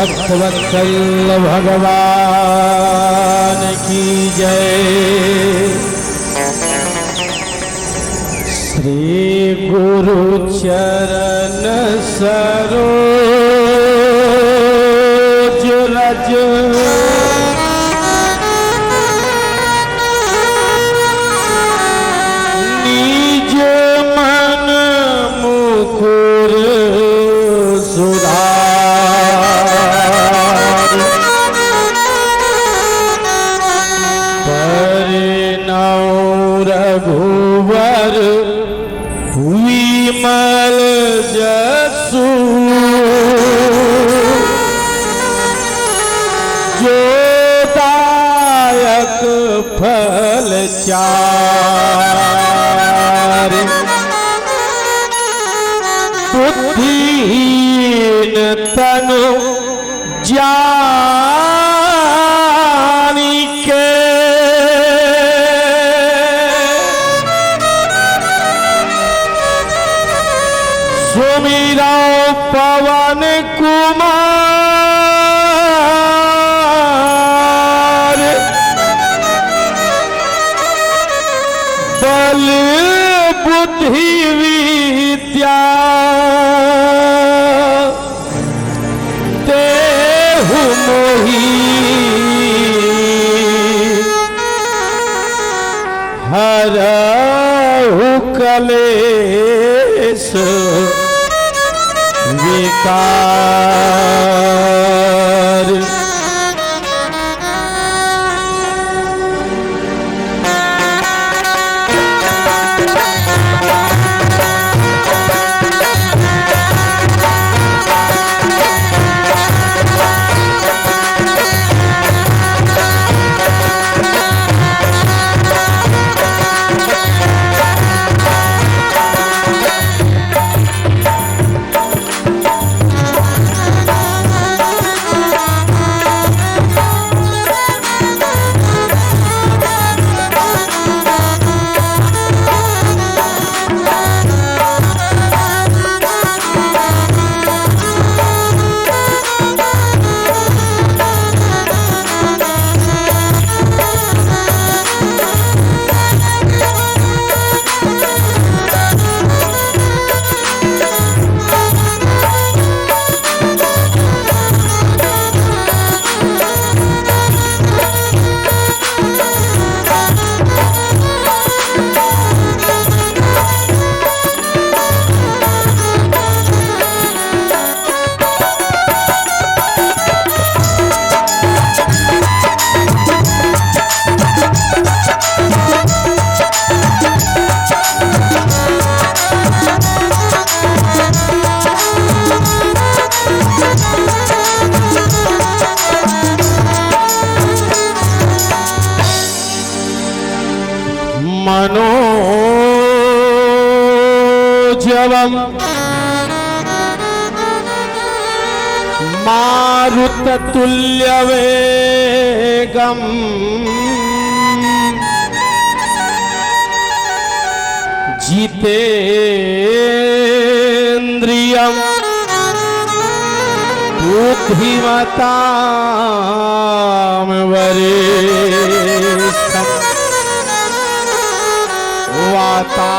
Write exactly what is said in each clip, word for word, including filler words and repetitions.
भक्तवत्सल भगवान की जय। श्री गुरु चरण सरोज रज, निज मन मुकुर सुधारि। बरनउँ रघुबर विमल जसु, जो दायक फल चारि। बुद्धिहीन तनु जानिके, सुमिरउँ पवन कुमार। बल बुद्धि विद्या देहु मोहि, हरहु कलेस विकार। मनोजवम् मारुततुल्यवेगम् जितेन्द्रियं बुद्धिमतां वरिष्ठम्। वातात्मजं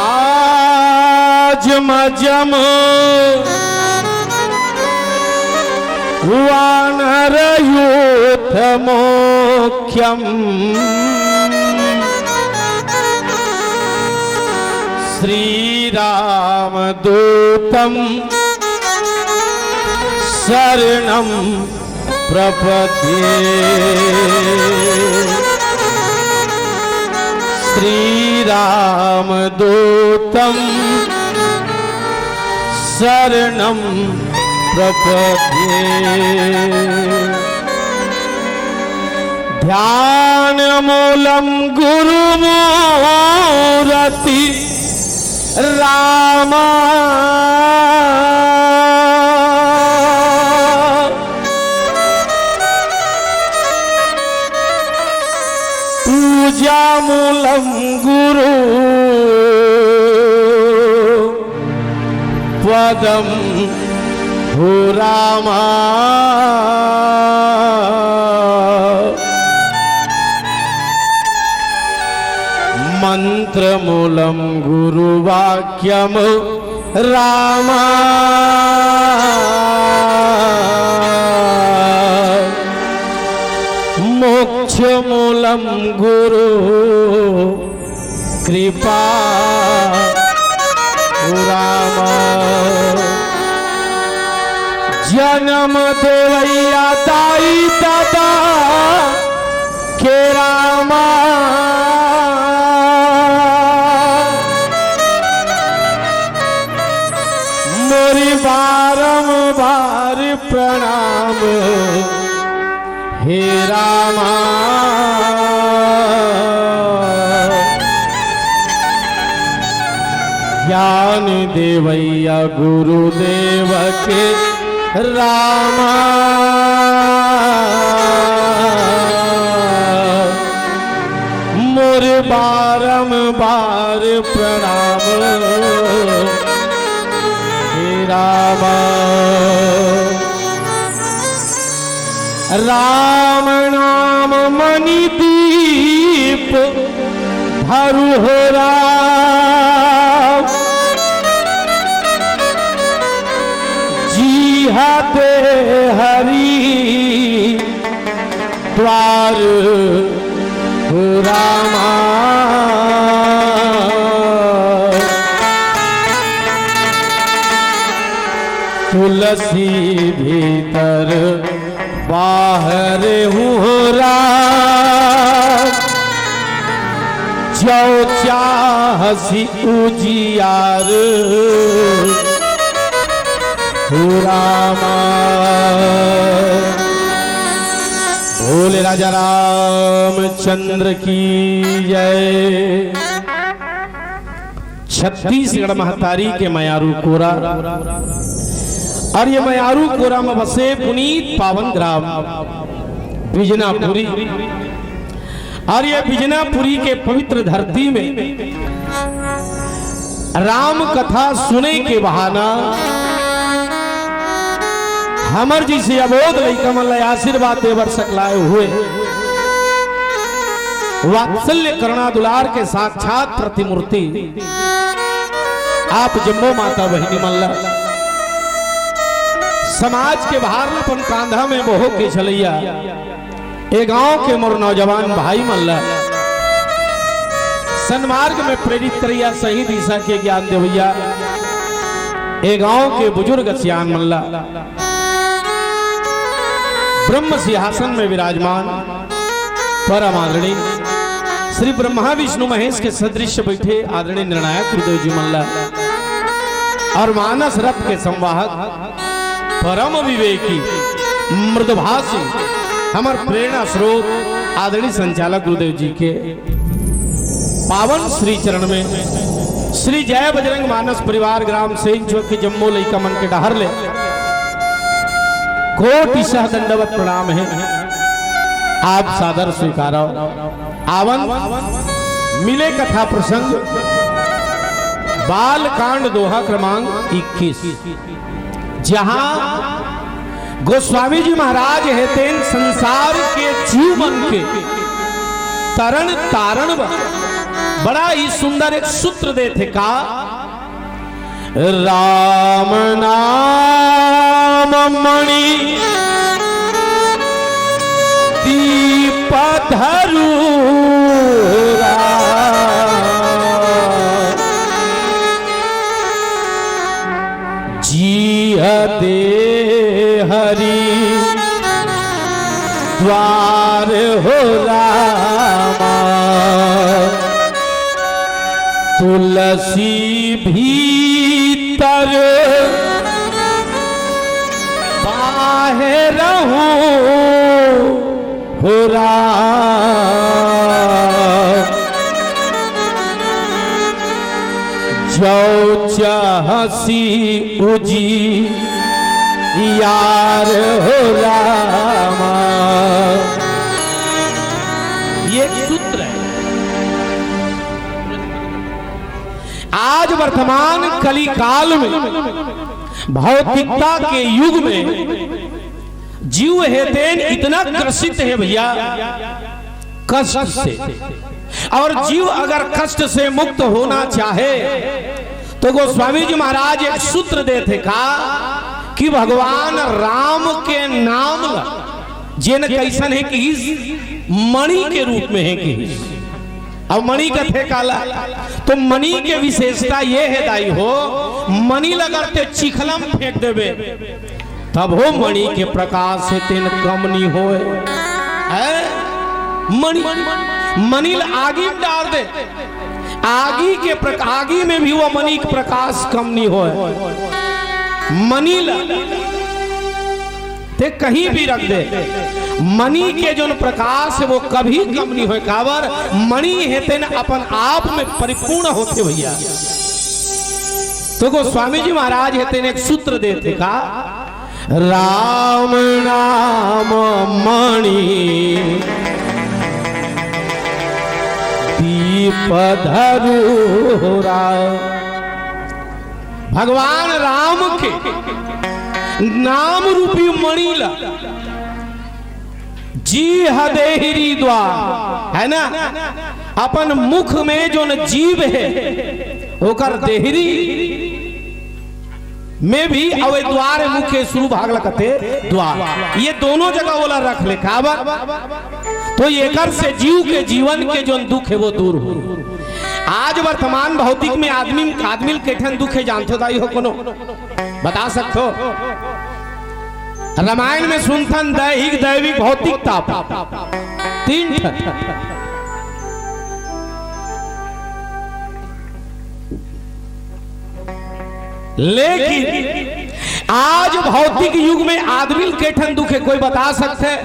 वानरयूथमुख्यम्। श्रीरामदूतं शरणं प्रपद्ये। श्रीरामदूतं शरणं प्रपद्ये। ध्यानमूलं गुरुमूरति रामा। पूजामूलं गुरु पदं हो रामा। मन्त्रमूलं गुरुवाक्यं रामा। मोक्षमूलं गुरु कृपा राम। जनम देवइया दाई ददा के रामा। मोरी बारंबार प्रणाम हे रामा। ज्ञान देवइया गुरुदेव के रामा। मोर बारंबार प्रणाम हे रामा। राम नाम मणि दीप धरु हो राम। जीहते हरि द्वार हो रामा। तुलसी भीतर बाहर हूँ हो राम। जो चाहसी उजियार हो रामा। बोले राजा रामचंद्र की जय। छत्तीसगढ़ महतारी के मयारू कोरा, और ये मयारू कोरा में बसे पुनीत पावन ग्राम बिजनापुरी, और ये बिजनापुरी के पवित्र धरती में राम कथा सुने के बहाना हमर जइसे अबोध लइका मन ला आशीर्वाद दे बर सकलाए हुए वात्सल्य करुणा दुलार के साक्षात प्रतिमूर्ति आप जम्मो माता बहिनी मन ला, समाज के भार ल अपन कांधा में बोहो के चलइया ए गांव के मोर नौजवान भाई मन ला, सन्मार्ग में प्रेरित करइया, सही दिशा के ज्ञान देवइया ए गांव के बुजुर्ग सियान मन ला, ब्रह्म सिंहासन में विराजमान परम आदरणीय श्री ब्रह्मा विष्णु महेश के सदृश बैठे आदरणीय निर्णायक गुरुदेव जी मन ला, और मानस रथ के संवाहक परम विवेकी मृदुभाषी हमर प्रेरणा स्रोत आदरणीय संचालक गुरुदेव जी के पावन श्री चरण में श्री जय बजरंग मानस परिवार ग्राम सेंचुर के जम्मो लइका मन के डहर ले कोटि सह दंडवत प्रणाम हे। आप सादर स्वीकारव। आवन मिले कथा प्रसंग बाल कांड दोहा क्रमांक इक्कीस, जहां गोस्वामी जी महाराज हे तेन संसार के जीव मन के तरन तारण बर बड़ा ही सुंदर एक सूत्र देथे का, राम नाम मणि दीप धरु राम। जीहते हरि द्वार हो रामा। तुलसी भीतर बाहर हूँ हो राम। जो चाहसी उजियार हो रामा। ये एक सूत्र है। आज वर्तमान कलिकाल में भौतिकता के युग में जीव हे तेन इतना ग्रसित हे भैया, कष्ट से। और जीव अगर कष्ट से मुक्त होना चाहे तो गोस्वामी जी महाराज एक सूत्र देथे का कि भगवान राम के नाम ला जेन कइसन हे किहिस, मणि के रूप में हे किहिस। अब मणि कथे काला, तो मणि के विशेषता ये हे दाई हो, मणि ल अगर ते चिखला म फेंक देबे, तभो मणि के प्रकाश हे तेन कम नी होय। हैं? मणि, मणि ल आगी म डार दे, आगी के प्रक-, आगी में भी वो मणि के प्रकाश कम नी होय। मणि ल ते कहीं भी रख दे, मणि के जोन प्रकाश हे वो कभी कम नी होय। काबर? मणि हे तेन अपन आप में परिपूर्ण होथे भैया। तो गोस्वामी जी महाराज हे तेन एक सूत्र देथे का, राम नाम मणि दीप धरूरा। भगवान राम के नाम रूपी मणि ला जीह देहरी द्वार, है ना, अपन मुख में जोन जीभ हे ओकर देहरी में भी अउ ए द्वार, मुख के शुरू भाग ला कथे द्वार, ये दोनों जगह ओला रख ले। काबर? तो एकर से जीव के जीवन के जोन दुख हे वो दूर हो। आज वर्तमान भौतिक में आदमी, आदमी ल के ठन दुख हे जानथो दाई हो कोनो? बता सकथो? रामायण में सुनथन दैहिक, दैविक, भौतिक ताप, तीन ठन। लेकिन आज भौतिक युग में आदमी ल के ठन दुख हे, कोई बता सकथे?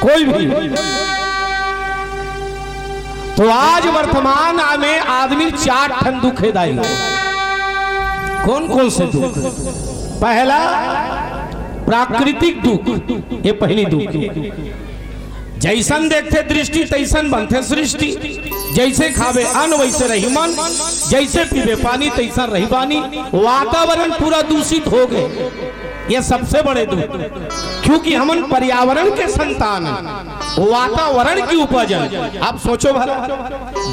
कोई भी। तो आज वर्तमान में आदमी ल चार ठन दुख हे दाई। कौन कौन से दुख? पहला प्राकृतिक दुख, ये पहली दुख। जैसन देखथे दृष्टि तैसन बनथे सृष्टि। जैसे खाबे अन्न वैसे रही मन, जैसे पीबे पानी तैसन रही बानी। वातावरण पूरा दूषित हो गए, ये सबसे बड़े दुख। क्योंकि हमन पर्यावरण के संतान हन, वातावरण की उपज हन। आप सोचो भला,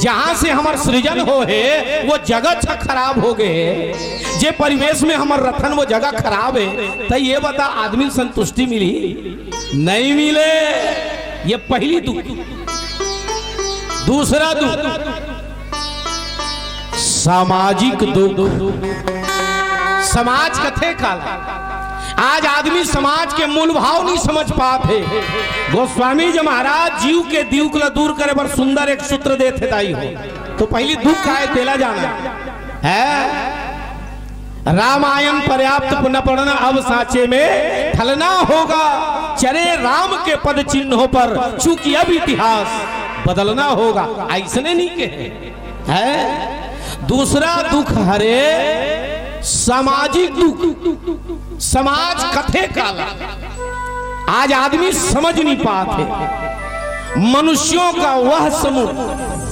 जहां से हमर सृजन हो हे वो जगह छ खराब हो गए हे, जे परिवेश में हमर रथन वो जगह खराब हे, त ये बता आदमी ल संतुष्टि मिली? नहीं मिले। ये पहली दुख। दूसरा दुख सामाजिक दुख। समाज कथे काला, आज आदमी समाज के मूल भाव नहीं समझ पात हे। गोस्वामी जी महाराज जीव के दिउक ला दूर करे बर सुंदर एक सूत्र देथे दाई हो। तो पहली दुख का हे तेला जाना हे। रामायण पर्याप्त न पढ़ना, अब सांचे में ढलना होगा। चले राम के पद चिन्हों पर, चूंकि अब इतिहास बदलना होगा। अइसने नहीं कहे हैं। दूसरा दुख हरे सामाजिक दुख। समाज कथे काला आज आदमी समझ नहीं पात हे। मनुष्यों का वह समूह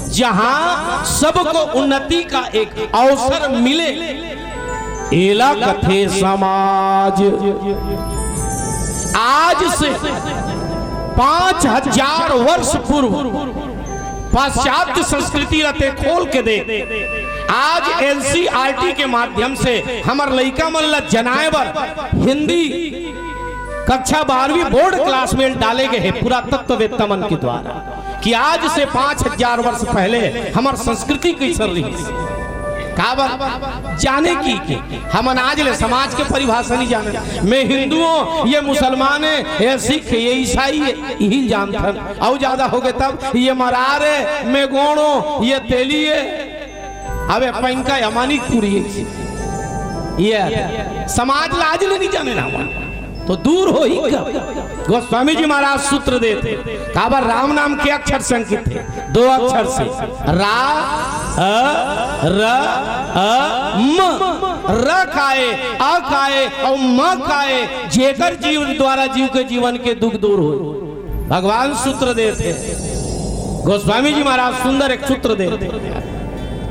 जहां सबको उन्नति का एक अवसर मिले, एला कथे समाज। आज से पांच हजार वर्ष पूर्व पाश्चात्य संस्कृति ला ते खोल के देख। आज एनसीईआरटी के माध्यम से हमर लइका मन ला जनाए बर हिंदी कक्षा बारहवीं बोर्ड क्लास में डाले गए हे पुरातत्ववेत्ता मन के द्वारा कि आज से पांच हजार वर्ष पहले हमर संस्कृति कइसन रहिस। काबर जाने कि, कि हमन आज ले समाज के परिभाषा नहीं जाने। मैं हिंदू हूँ, ये मुसलमान हे, ये सिख हे, ये ईसाई हे, यही जानथन। अउ ज्यादा हो गए तब ये मरार हे, मैं गोंड़ हूँ, ये तेली हे। अबे पैनका या मानिकपुरी हे। ये समाज ला आज ले नहीं जाने ना हमन। तो दूर होही कब? गोस्वामी जी महाराज सूत्र देथे, काबर राम नाम के अक्षर से अंकित हे, दो अक्षर से, रा, अ, र, अ, म। र काय, अ काय अउ म काय, जेकर जीव द्वारा जीव के जीवन के दुख दूर हो। भगवान सूत्र देथे, गोस्वामी जी महाराज सुंदर एक सूत्र देथे।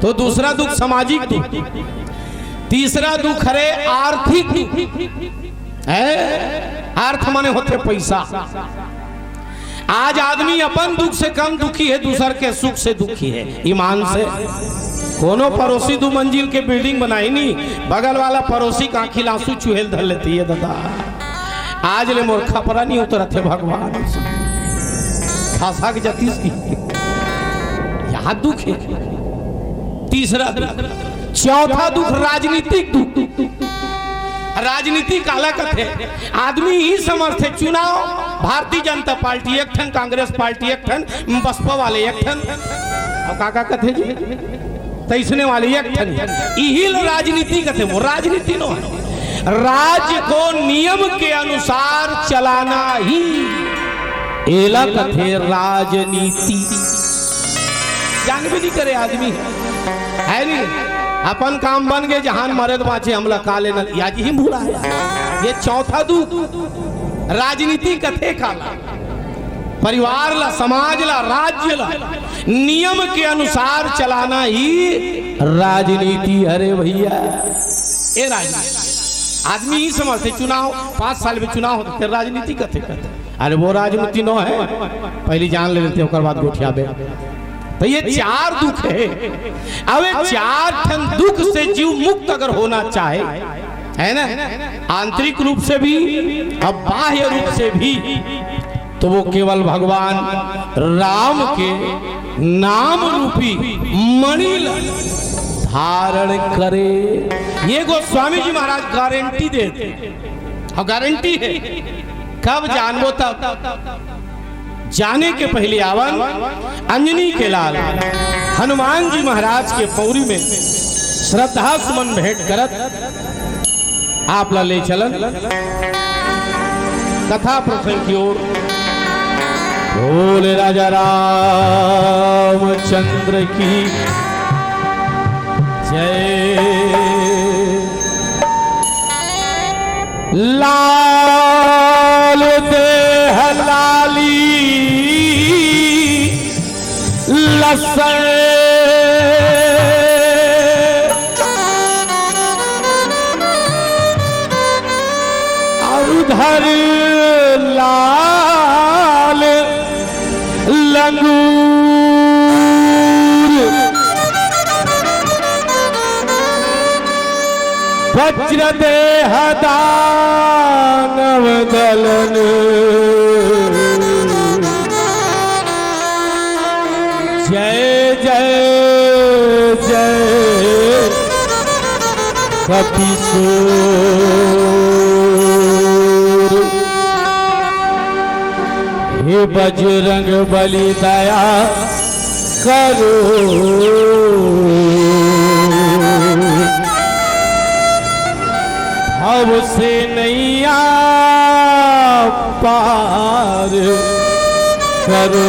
तो दूसरा दुख सामाजिक दुख। तीसरा दुख हरे आर्थिक दुख। है? अर्थ माने होथे पैसा। आज आदमी अपन दुख से कम दुखी हे, दूसर के सुख से दुखी हे। ईमान से कोनो पड़ोसी दू मंजिल के building बनाही नी, बगल वाला पड़ोसी के आँखी ल आंसू चुहे ल धर लेथे, ये दादा, आज ले मोर खपरा नी उतरत हे भगवान। फंसा के जतीस की। यहाँ दुख हे। तीसरा दुख। चौथा दुख राजनीतिक दुख। राजनीति काला कथे? आदमी ही समझथे चुनाव, भारतीय जनता पार्टी एक ठन, कांग्रेस पार्टी एक ठन, बसपा वाले एक ठन। अब का का कथे जी? तइसने वाले एक ठन। इही ल राजनीति कथे, वो राजनीति नो हे। राज्य को नियम के अनुसार चलाना ही एला कथे राजनीति। जानबे नी करे आदमी, हे नी? अपन काम बन गे, जहान मरे त बाँचे, हमला का लेना, या जी ही भुला हे। ये चौथा दुख, राजनीति कथे काला? परिवार ला, समाज ला, राज्य ला नियम के अनुसार चलाना ही राजनीति हरे भैया। ए राजनीति, आदमी ही समझथे चुनाव, पाँच साल में चुनाव होथे, फेर राजनीति कथे, कथे। अरे वो राजनीति नो हे, पहली जान ले लेथे, ओकर बाद गोठियाबे। त ये चार दुख हे। अब ये चार ठन दुख से जीव मुक्त अगर होना चाहे, है ना, आंतरिक रूप से भी, अब बाह्य रूप से भी, तो वो केवल भगवान राम के नाम रूपी मणि ल धारण करे। ये गोस्वामी जी महाराज गारंटी देथे, अउ गारंटी हे। कब जानबो तब। जाने के पहले आवन अंजनी के लाल हनुमान जी महाराज के पौरी में श्रद्धा सुमन भेंट करत आप ला ले चलन कथा प्रसंग की ओर। बोले राजा रामचंद्र की जय। लाल देह लाली लसण अउर धर लाल लंगूर। वज्र देह दानव दलन। जय जय जय कपिसूर। हे बजरंग बली दया करो, भव से नैया पार करो।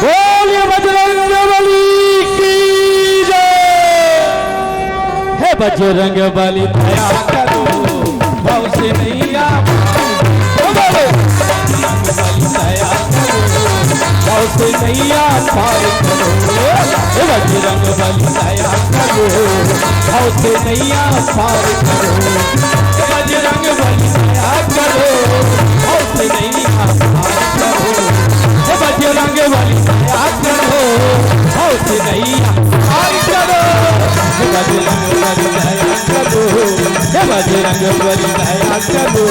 बोलिए बजरंग बली की जय। हे बजरंग बली दया करो, भव से नैया पार करो। बजरंग बली दया करो, भव से नैया पार करो। हे बजरंग बली दया करो, भव से नैया पार करो। हे बजरंग बली दया करो, भव से नैया पार करो। हे बजरंग बली दया करो, भव से नैया पार करो। हे बजरंग बली दया करो, हे बजरंग बली दया करो,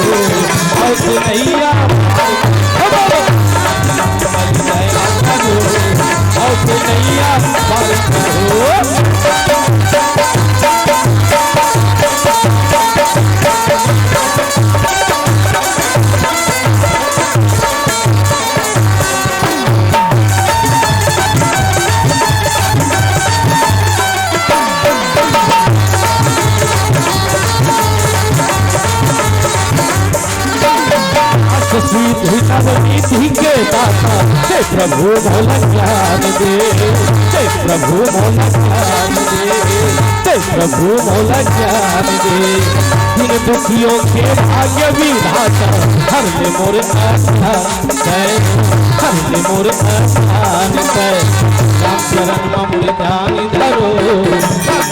भव से नैया पार करो। बली दया करो, भव से नैया पार करो। सीधी नवनीति के दाता, हे प्रभु मोला ज्ञान दे, हे प्रभु मोला ज्ञान दे, हे प्रभु मोला ज्ञान दे। दीन दुखियों के भाग्य विधाता, हर ले मोर आशा तय, हर ले मोर आशा तय। राम चरण में मोर ध्यान धरो,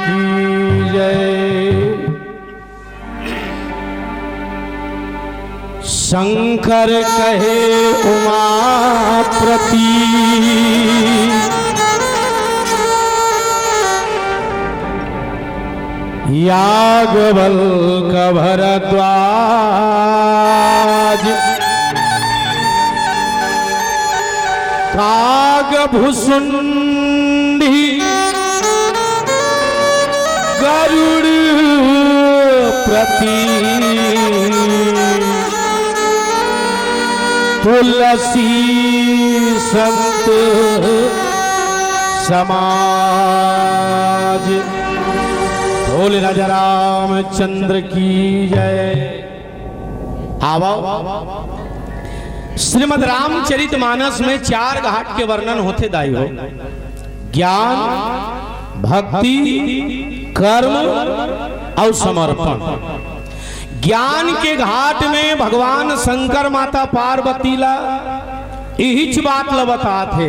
की जय। शंकर कहे उमापति, याज्ञवल्क भरद्वाज, काग भुसुंडी गरुड़ प्रति, तुलसी संत समाज। बोल राजा रामचंद्र की जय। आवो, श्रीमद् रामचरित मानस में चार घाट के वर्णन होथे दाई हो। ज्ञान, भक्ति, कर्म अउ समर्पण। ज्ञान के घाट में भगवान शंकर माता पार्वती ला इहिच बात ला बतात हे।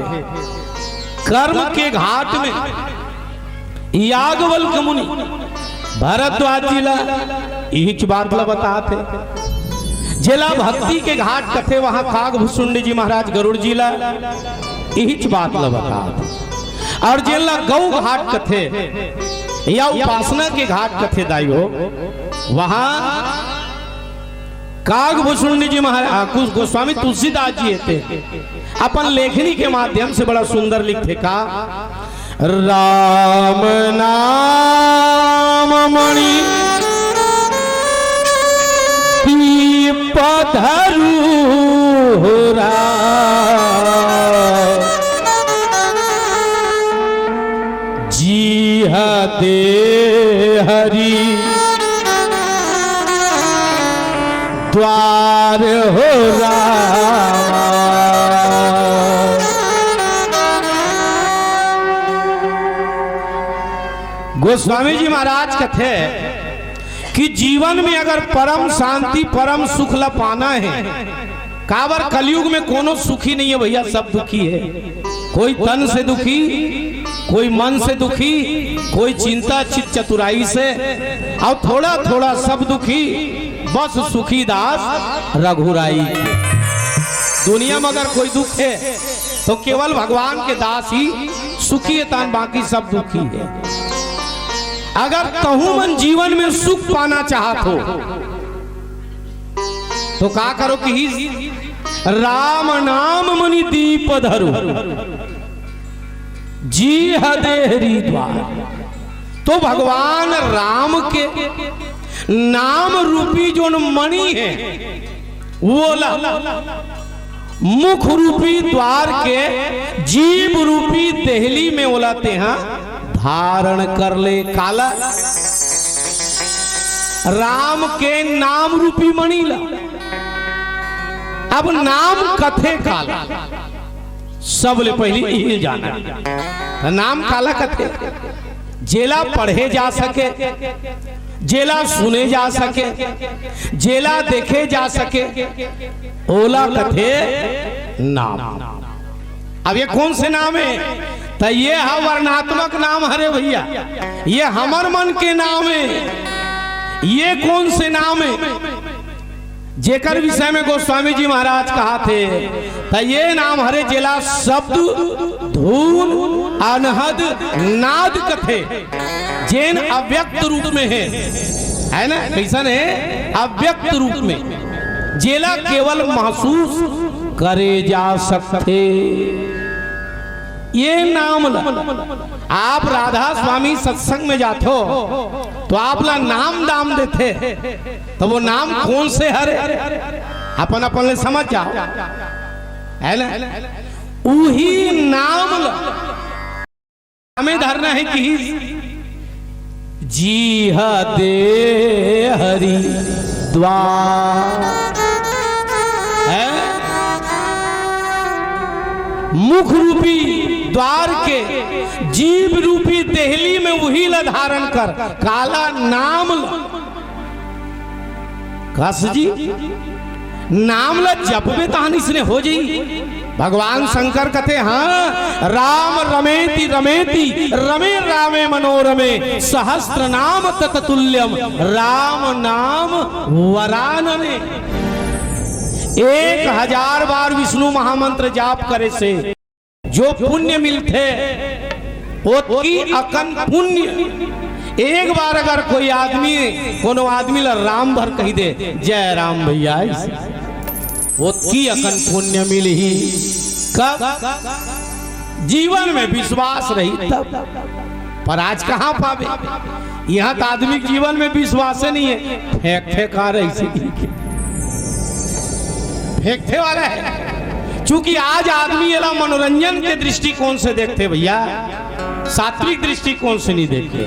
कर्म के घाट में याज्ञवल्क मुनि भरद्वाज जी ला इहिच बात ला बतात हे। जेला भक्ति के घाट कथे, वहां काग भुसुंडी जी महाराज गरुड़ जी ला इहिच बात ला बतात हे। अउ जेला गौ घाट कथे या उपासना के घाट कथे दाई हो, वहां काग भुसुंडी जी महाराज, आ, कुछ गोस्वामी तुलसीदास जी हे ते अपन लेखनी के माध्यम से बड़ा सुंदर लिखथे का, राम नाम मणि दीप धरु राम, जीह दे हरि द्वार हो रामा। गोस्वामी जी महाराज कथे कि जीवन में अगर परम शांति, परम सुख ला पाना हे, काबर कलयुग में कोनो सुखी नहीं हे भैया, सब दुखी हे। कोई तन से दुखी, कोई मन से दुखी, कोई चिंता चित चतुराई से, अउ थोड़ा थोड़ा सब दुखी, बस सुखी दास रघुराई के। दुनिया में अगर कोई दुख हे तो केवल भगवान के दास ही सुखी हे, तान बाकी सब दुखी हे। अगर तहू मन जीवन में सुख पाना चाहत हो तो का करो कि राम नाम मणि दीप धरु, जीह दे हरि द्वार। तो भगवान राम के नाम रूपी जोन मणि हे, वो ला, मुख रूपी द्वार के जीभ रूपी देहली में ओला तेहा धारण कर ले। काला? राम के नाम रूपी मणि ला। अब नाम कथे काला, सबले पहिली इही जाना। त नाम काला कथे? जेला पढ़े जा सके, जेला सुने जा सके, जेला देखे जा सके, ओला कथे नाम। अब ये कौन से नाम हे? त ये ह वर्णात्मक नाम हरे भैया, ये हमर मन के नाम हे। ये कौन से नाम हे? जेकर विषय में गोस्वामी जी महाराज कहाथे, त ये नाम हरे, जेला शब्द, धुन, अनहद, नाद कथे, जेन अव्यक्त रूप में हे, है ना? कइसन हे? अव्यक्त रूप में, जेला केवल महसूस करे जा सकथे। ये नाम ला आप राधा स्वामी सत्संग में जाथो, त आप ला नाम दाम देथे, त वो नाम कौन से हरे, अपन अपन ले समझ जाओ, है ना? उही नाम ला हमें धरना हे कि जी ह दे हरि द्वार, है? मुख रूपी द्वार के जीभ रूपी देहली में उही ला धारण कर, काला नाम ला। कस जी, नाम ला जपबे तहान इसने हो जाई। भगवान शंकर कथे, हाँ, राम रमेति रमेति रमे रामे मनोरमे, सहस्त्र नाम तततुल्यम राम नाम वरानने। एक हजार बार विष्णु महामंत्र जाप करे से जो पुण्य मिलथे, ओतकी अकन पुण्य। एक बार अगर कोई आदमी, कोनो आदमी ला राम भर कहि दे, "जय राम भैया", ओतकी अकन पुण्य मिलही। कब? जीवन में विश्वास रही तब। पर आज कहाँ पाबे? इहाँ त आदमी के जीवन में विश्वासे नहीं हे, फेंकथे का रही से। फेंकथे वाला हे। चूंकि आज आदमी एला मनोरंजन के दृष्टिकोण से देखथे भैया, सात्विक दृष्टिकोण से नहीं देखथे।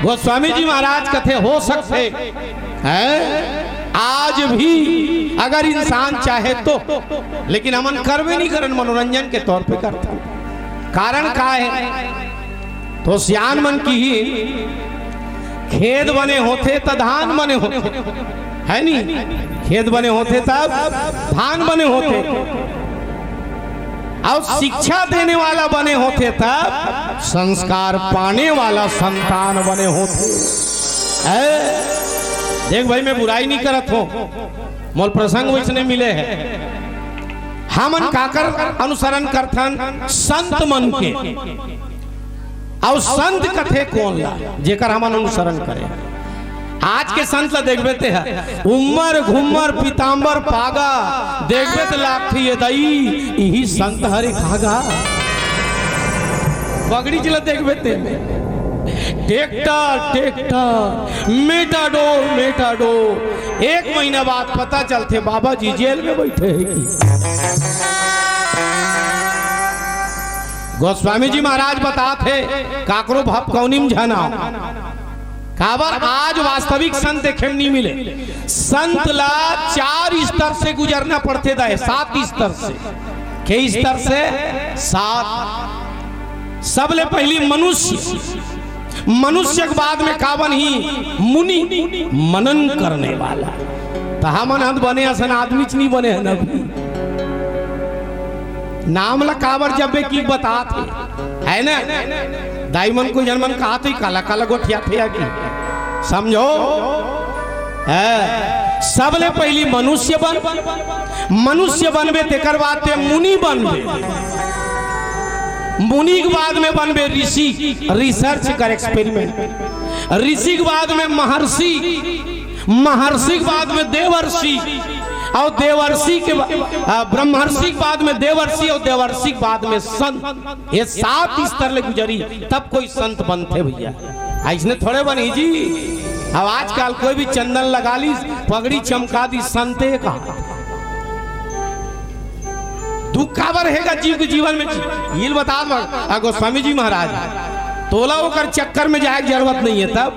गोस्वामी जी महाराज कथे, हो सकथे, हैं, आज भी अगर इंसान चाहे तो, लेकिन हमन करबे नहीं करन, मनोरंजन के तौर पे करथन। कारण का हे? तो सियान मन किही, खेत बने होथे त धान बने होथे, है नी? खेत बने होथे तब धान बने होथे। अउ शिक्षा देने वाला बने होथे तब संस्कार पाने वाला संतान बने होथे। है? देख भाई, मैं बुराई नहीं करत हों, मोर प्रसंग वइसने मिले हे। हमन काकर अनुसरण करथन? संत मन के। अउ संत कथे कोन ला, जेकर हमन अनुसरण करें? आज के संत ला देखबे ते ह, उम्मर घुम्मर पीताम्बर पागा, देखबे ते लागथे ये दई, इही संत हरे कागा। पगड़ी जिला देखबे ते, ट्रैक्टर ट्रैक्टर, मेटाडोर मेटाडोर, एक महीना बाद पता चलथे बाबा जी जेल में बैठे हे कि। गोस्वामी जी महाराज बताथे, काकरो भपकौनी म झन आव। काबर आज वास्तविक संत देखे म नहीं मिले। संत ला चार स्तर से गुजरना पड़थे दाई, सात स्तर से। के स्तर से? सात। सबले पहिली मनुष्य, मनुष्य के बाद में का बनही? मुनि, मनन करने वाला। त हमन ह त बने असन आदमी च नहीं बने हन अभी। नाम ला काबर जपे कि बतात हे, है ना? दाई मन को जन मन कहाथे, काला काला गोठियाथे या कि, समझो? है, सबले पहिली मनुष्य बन, मनुष्य बनबे तेकर बाद ते मुनि बनबे, मुनि के बाद में बनबे ऋषि, research कर, experiment, ऋषि के बाद में महर्षि, महर्षि के बाद में देवर्षि, अउ देवर्षि के बा-, आ, ब्रह्मर्षि के बाद में देवर्षि अउ देवर्षि के बाद में संत। ये सात स्तर ले गुजरी तब कोई संत बनथे भैया, अइसने थोड़े बनही जी। अब आजकल कोई भी चंदन लगा ली, पगड़ी चमका दी, संते का। दुख काबर हे गा जीव के जीवन में? इल बता दो, आ गोस्वामी जी महाराज, तोला ओकर चक्कर में जाए के जरूरत नहीं है। तब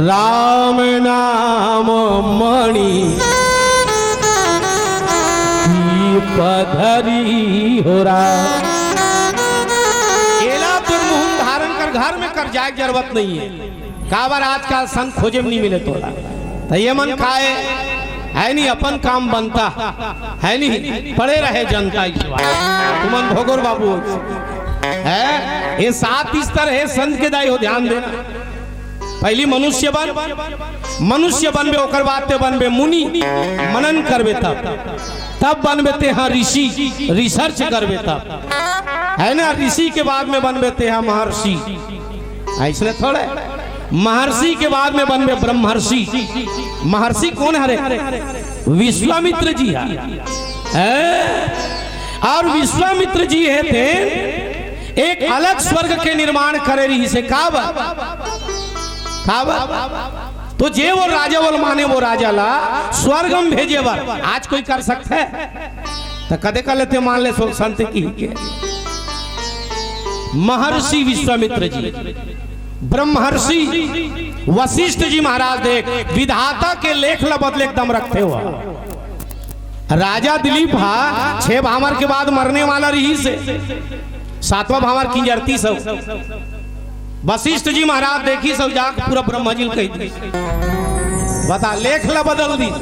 राम नाम मणि दीप धरी हो राम। एला दुर्मुंह धारण कर घर में कर जाए के जरूरत नहीं है। काबर आजकल संत खोजे में नहीं मिले तोला। त ये मन काय है नहीं, अपन काम बनता है नहीं, पड़े रहे जनता इस बात। तुमन भोगोर बाबू है, ये सात स्तर है संत के दाई हो, ध्यान देना। पहली मनुष्य बन, मनुष्य बनबे, ओकर बाद ते बनबे मुनि, मनन करबे तब, तब बनबे ते हाँ ऋषि, रिसर्च करबे तब, है ना? ऋषि के बाद में बनबे ते हाँ महर्षि। ऐसने थोड़े, महर्षि के बाद में बनबे ब्रह्मर्षि। महर्षि कौन हरे? विश्वामित्र जी हा। हैं? और विश्वामित्र जी हे ते एक अलग स्वर्ग के निर्माण करे रहिसे। काबर? काबर? तो जे वो राजा वो माने वो राजा ला स्वर्ग में भेजे बर आज कोई कर सकथे? त कदे कर लेते मान ले सो संत की के। महर्षि विश्वामित्र जी, ब्रह्मर्षि वशिष्ठ जी महाराज देख, विधाता के लेख ला बदले एकदम रखते हुआ। राजा दिलीप हा छह भामर के बाद मरने वाला रहिसे, सातवां भामर किंजरती सब। वशिष्ठ जी महाराज देखिस अउ जाके पूरा ब्रह्मा जी ल कहि दिस। बता, लेख ला बदल दिस।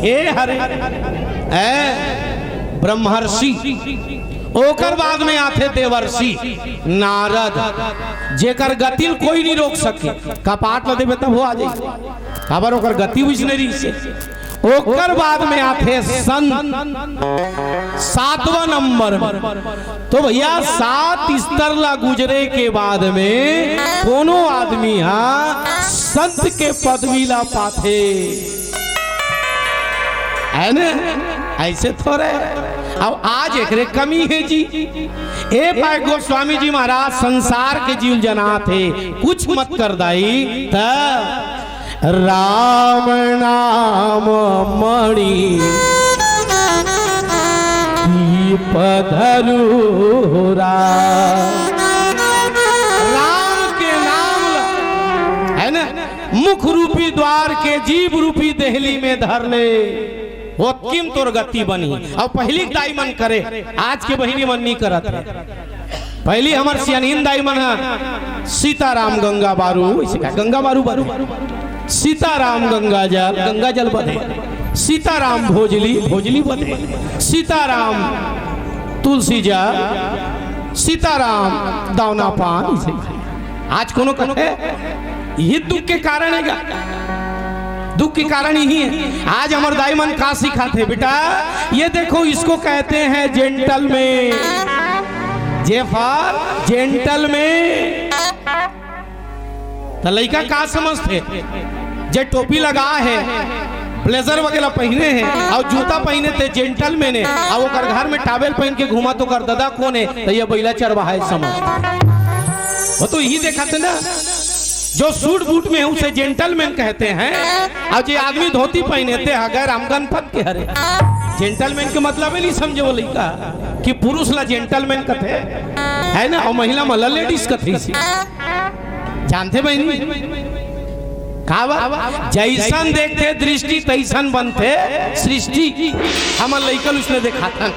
ए हरे, ए ब्रह्मर्षि, ओकर बाद में आथे देवर्षि नारद, जेकर गति ल कोई नहीं रोक सके। कपाट ला देबे तब वो आ जाई, काबर ओकर गति वइसने रहिसे। ओकर बाद में आथे संत, सातवां नंबर में। तो भैया, सात स्तर ला गुजरे के बाद में कोनो आदमी हा संत के पदवी ला पाथे, है ना? ऐसे थोड़े। अब आज एकरे कमी हे जी। ए पाए गोस्वामी जी महाराज संसार के जीव जनाथे, कुछ मत कर दाई त राम नाम मणि दीप धरू राम। राम के नाम ल-, है ना, मुख रूपी द्वार के जीभ रूपी देहली में धर ले, ओतकी म तोर गति बनही। अउ पहिली के दाई मन करे, आज के बहिनी मन नी करत हे। पहिली हमर सियानहिन दाई मन ह सीताराम गंगा बारू, अइसे का गंगा बारू बने, सीताराम गंगा जल, गंगा जल बने, सीताराम भोजली, भोजली बने, सीताराम तुलसी जल, सीताराम दावना पान, अइसे। आज कोनो कथे, ये दुख के कारण हे का? दुख के कारण यही है। आज हमर दाई मन का सिखाथे, बेटा, ये देखो, इसको कहते हैं जेंटलमैन। J for gentleman. त लइका का समझथे? जे टोपी लगा हे, ब्लेजर वगैरह पहिने हे अउ जूता पहिने ते जेंटलमैन हे, अउ ओकर घर में टावेल पहिन के घूमत ओकर ददा कोन हे? त ये बइला चरवाहा हे समझ। वो तो यही देखथे ना, जो सूट बूट में है उसे जेंटलमैन कहते हैं, अउ जे आदमी धोती पहिने ते हगय रामगन पत के हरे। जेंटलमैन के मतलब ही नहीं समझे वो लइका कि पुरुष ला जेंटलमैन कथे, है ना, अउ महिला मन ला लेडीज कथे। इसे जानथे बहिनी? का बा? जइसन देखथे दृष्टि तइसन बनथे सृष्टि। हमन लइका ल उसने देखाथन,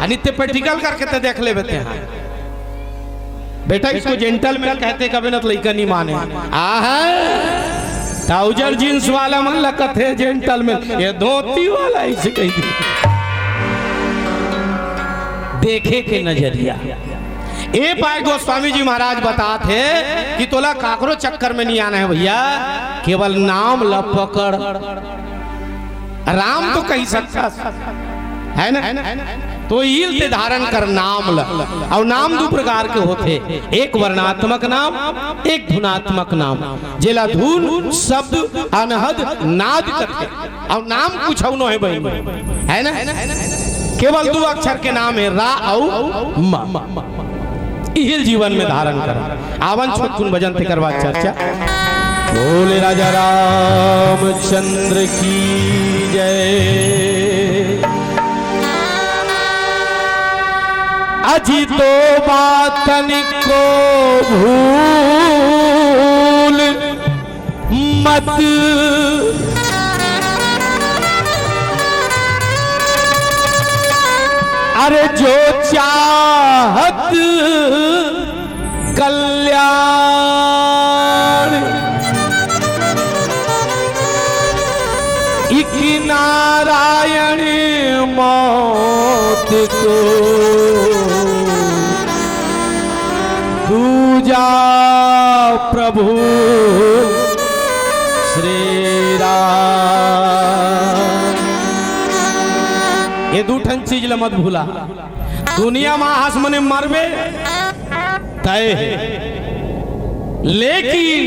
आ नित्य प्रैक्टिकल करके ते देख लेबे ते। हाँ बेटा, इसको जेंटलमैन कहते, कबे न त लइका नहीं माने। आहा, ट्राउजर जींस वाला मन ला कथे जेंटलमैन, ये धोती वाला इसे कहि दे। देखे के नजरिया। ए पाए गोस्वामी जी महाराज बतात हे कि तोला काकरो चक्कर में नहीं आना है भैया, केवल नाम ल पकड़। राम तो कहि सकथस, है ना? तो इल ते धारण कर नाम ल। अउ नाम दू प्रकार के होथे, एक वर्णात्मक नाम, एक धुनात्मक नाम। जेला धुन, शब्द, अनहद, नाद कथे। अउ नाम कुछ अउ नो हे बहिनी, है ना? केवल दू अक्षर के नाम हे, रा अउ म। इहिल जीवन में धारण कर। आवन छोटकुन भजन तेकर बाद चर्चा। बोले राजा रामचंद्र की जय। अजी तो बातन को भूल मत। अरे जो चाहत कल्याण, इक नारायण मौत को दूजा प्रभु श्री राम। ये दू ठन चीज ल मत भूला। दुनिया म आस मने मरबे तय हे, लेकिन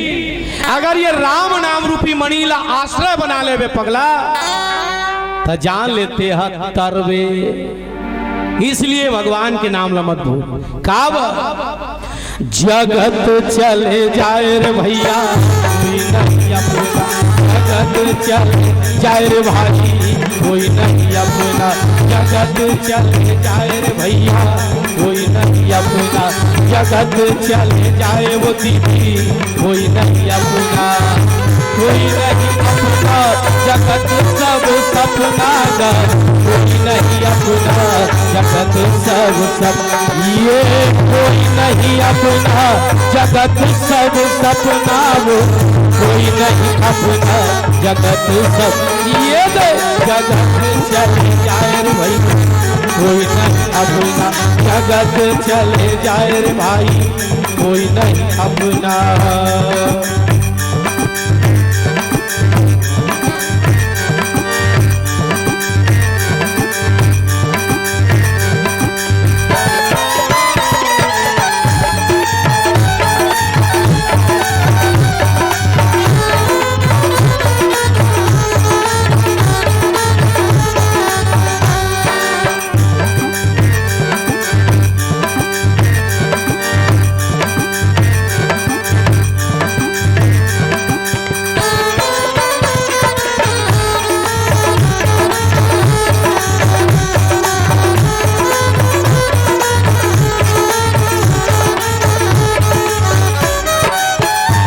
अगर ये राम नाम रूपी मणि ला आश्रय बना लेबे पगला, त जान ले तेहा तरबे। इसलिए भगवान के नाम ला मत भूल। काबर? जगत चले जाए रे भैया, कोई नहीं अपना। जगत चले जाए रे भाई, कोई नहीं अपना। जगत चले जाए रे भैया, कोई नहीं अपना। जगत चले जाए वो दीदी, कोई नहीं अपना। कोई नहीं अपना, जगत सब सपना गा। कोई नहीं अपना, जगत सब सप-, ये कोई नहीं अपना, जगत सब सपना वो। कोई नहीं अपना, जगत सब, ये दे। जगत चले जाए रे भाई, कोई नहीं अपना। जगत चले जाए रे भाई, कोई नहीं अपना।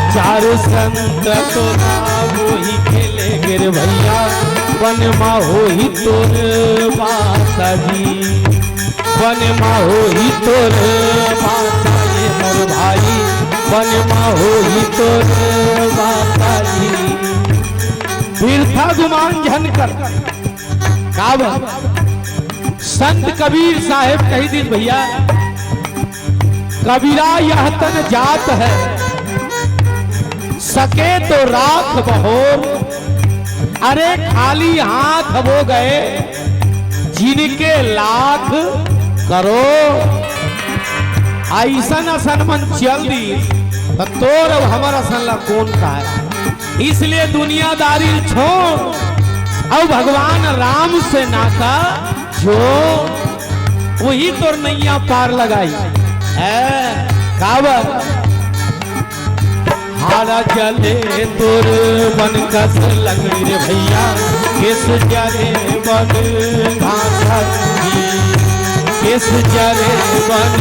चार संत तोला वही खेले गिर भैया, बन मा होही तोर बासा जी। बन मा होही तोर बासा ये मोर भाई, बन मा होही तोर बासा जी। बिरथा गुमान झन कर। काबर? संत कबीर साहेब कहि दिन भैया, कबीरा यह तन जात है, सके तो राख बहोर। अरे खाली हाथ वो गए, जिनके लाख करोड़। अइसन असन मन चल दी, त तोर अउ हमर असन ला कोन काय? इसलिए दुनियादारी छोड़, अउ भगवान राम से नाता जो, वही तोर नैया पार लगाई। है, काबर? हारा जले तोर बन कस लकड़ी रे भैया, केस जरे बन घासा जी, केस जरे बन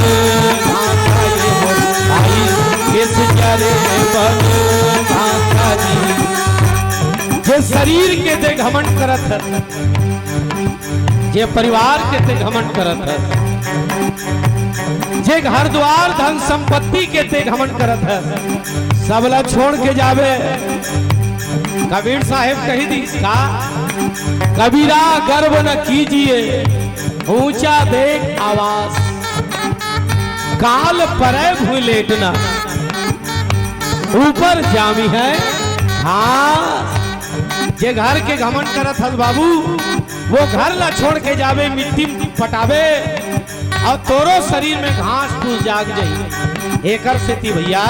घासा ये मोर भाई, केस जरे बन घासा जी। जे शरीर के ते घमंड करत है, जे परिवार के ते घमंड करत हस, जे घर द्वार धन संपत्ति के ते घमंड करत हस, सबला छोड़ के जाबे। कबीर साहेब कहि दिस का, कबीरा गर्व न कीजिए, ऊंचा देख आवास, काल परै भुइ लेटना, ऊपर जामी है। हाँ, जे घर के घमंड करत हस बाबू, वो घर ला छोड़ के जाबे, मिट्टी म पटाबे, अउ तोरो शरीर में घास फूस जाग जाई। एकर सेती भैया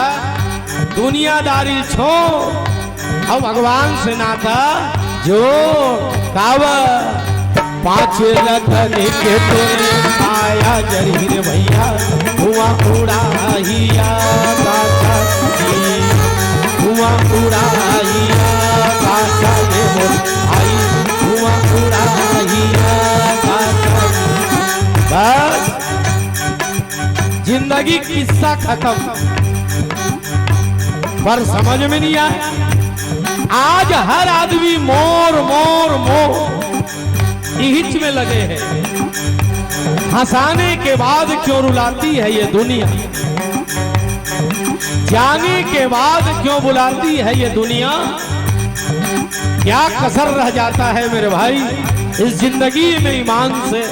दुनियादारी छोड़ अउ भगवान से नाता जोड़। काबर? पाँच रतन के तोरे आया जरी रे भैया, धुआं उड़ाहिया बासा जी, धुआं उड़ाहिया बासा ये मोर भाई, धुआं उड़ाहिया बासा जी। बस। लगी किस्सा खत्म, पर समझ में नहीं आया। आज हर आदमी मोर मोर मोर इहिच में लगे हैं। हंसाने के बाद क्यों रुलाती है ये दुनिया, जाने के बाद क्यों बुलाती है ये दुनिया। क्या कसर रह जाता है मेरे भाई इस जिंदगी में ईमान से,